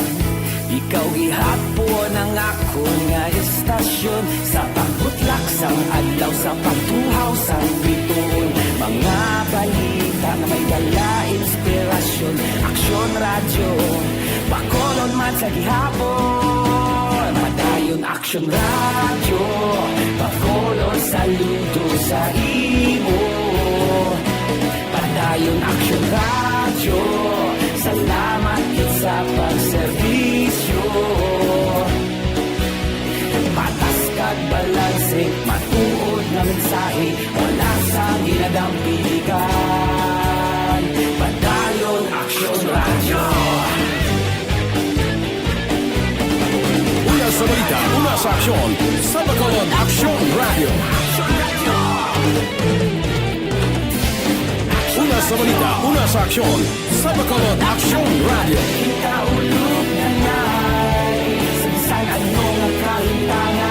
ikaw gihapon ang akon nga istasyon. Sa pagbutlak sang adlaw, sa pagtuhaw sang bituon, Mga balita nga may dala inspirasyon. Aksyon Radyo, Bacolod man sa gihapon. Padayon Aksyon Radyo, Bacolod saludo sa imo. Padayon Aksyon Radyo, salamat gid sa pagserbisyo. Patas kag balanse, matuod nga mensahe, wala sang ginadampigan. Padayon Aksyon Radyo. Una sa balita, una sa aksyon, sa Bacolod Aksyon Radyo. Una sa balita, una sa aksyon, sa Bacolod Aksyon Radyo. Kita ulog na nai, sa bisan ano nga kahintangan,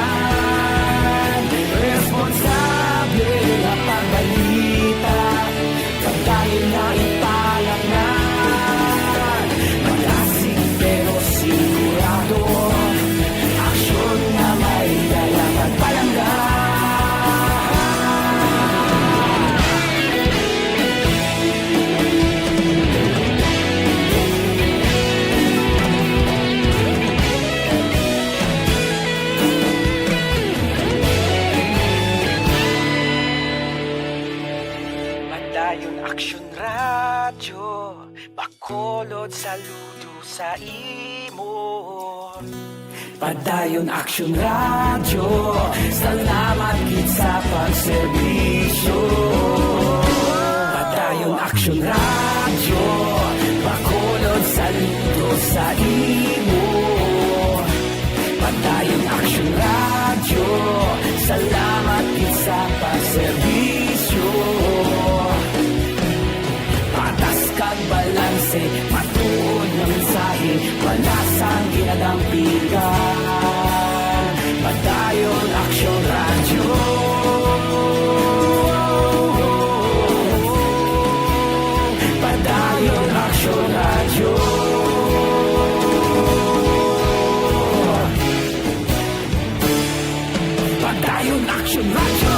responsable nga pagbalita, pagdayon nga ipalangan, malasig pero sigurado, aksyon nga may dala pagpalangga. Padayon Aksyon Radyo, Bacolod saludo sa imo. Padayon Aksyon Radyo, salamat gid sa pagserbisyo. Padayon Aksyon Radyo, Bacolod saludo sa imo. Padayon Aksyon Radyo, salamat gid sa pagserbisyo. Patas kag balanse, matuod nga mensahe, wala sang ginadampigan. Padayon Aksyon Radyo. Padayon Aksyon Radyo. Padayon Aksyon Radyo.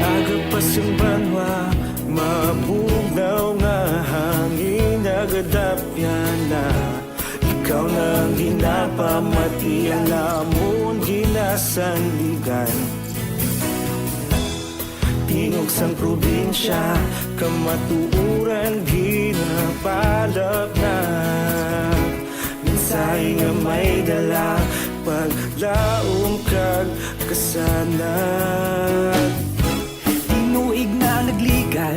Aga pa sing banwa, mabugnaw nga hangin, nagadapyan na. Ikaw na ang ginapamati, ang amon ginasandigan. Tingog sang probinsya, kamatuoran ginapalapnag. Mensahe nga may dala, paglaom kag kasanag. Tinuig na nagligad,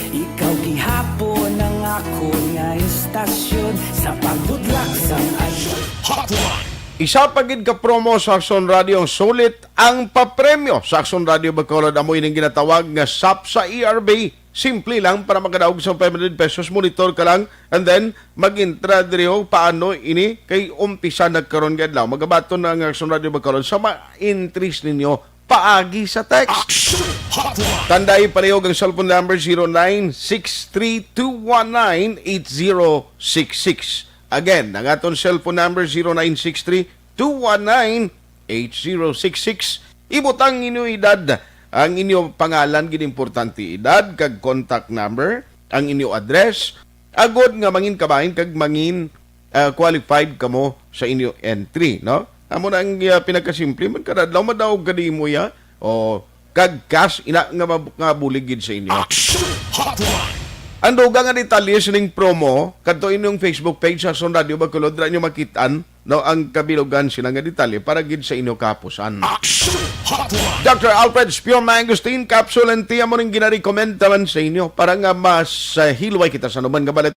ikaw gihapon ang akon nga istasyon sa pagbudlak sang aksyon. Hotline. Isa pa gid ka promo sa Aksyon Radio ang sulit ang papremyo sa Aksyon Radio Bacolod. Amo ining ginatawag nga sap sa E R B. Simple lang para makadaog sa five hundred pesos. Monitor ka lang and then mag-intra diri og paano ini kay umpisa na karon nga adlaw. Magabaton na ang Aksyon Radio Bacolod sa ma-entries ninyo paagi sa text. Action Hotline. Tandai palihog ang cellphone number zero nine six three two one nine eight zero six six. Again, ang aton cellphone number zero nine six three two one nine eight zero six six. Ibutang inyo edad, ang inyo pangalan, gid importante edad, kag contact number, ang inyo address, agod nga mangin kabahin kag mangin, ah, qualified kamo sa inyo entry, no? Amo na ang, ah, pinakasimple, man kada adlaw madaog ka di mo ya. O kag cash ina nga mab-, nga bulig gid sa inyo. Action Hotline. Ang dugang nga detalye sining promo kadto inyong Facebook page sa Aksyon Radio Bacolod, dira nyo makit-an, no, ang kabilugan sila nga detalye para gid sa inyo kahapusan. Action Hotline. Doctor Alfred's Pure Mangosteen Capsule and Tea, amo ning ginarecommend naman sa inyo para nga mas, ah, hilway kita sa anuman nga balet.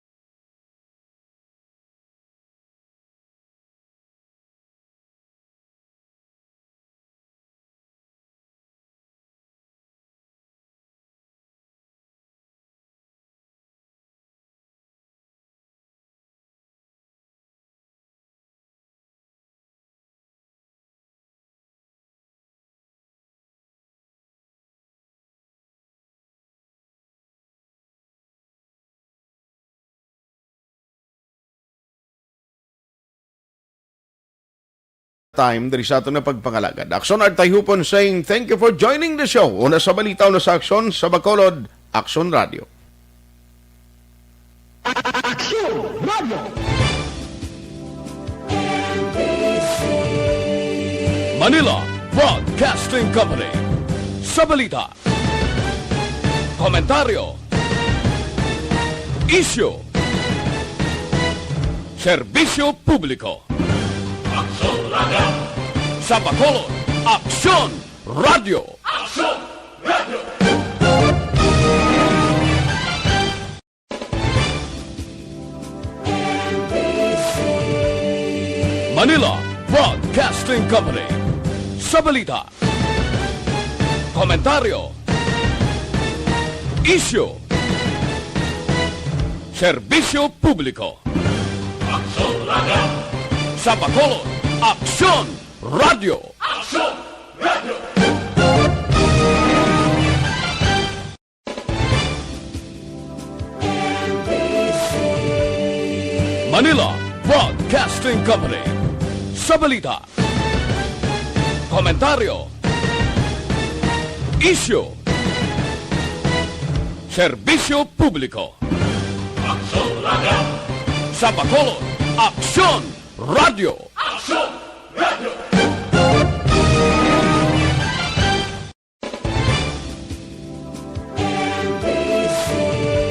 time diri sa aton nga pagpangalagad. Aksyon Artayhupon saying, "Thank you for joining the show." Una sa balita, una sa aksyon, sa Bacolod, Aksyon Radio. Aksyon Radio. Manila Broadcasting Company. Sa balita, komentaryo, isyu, serbisyo publiko. Aksyon Radio. Sa Bacolod, Aksyon Radio. Aksyon Radio. Manila Broadcasting Company. Sa balita, komentaryo, isyu, serbisyo publiko. Aksyon Radio. Sa Bacolod, Aksyon Radio. Aksyon Radio. Manila Broadcasting Company. Sa balita, komentaryo, isyu, serbisyo publiko. Aksyon Radio. Sa Bacolod, Aksyon Radio.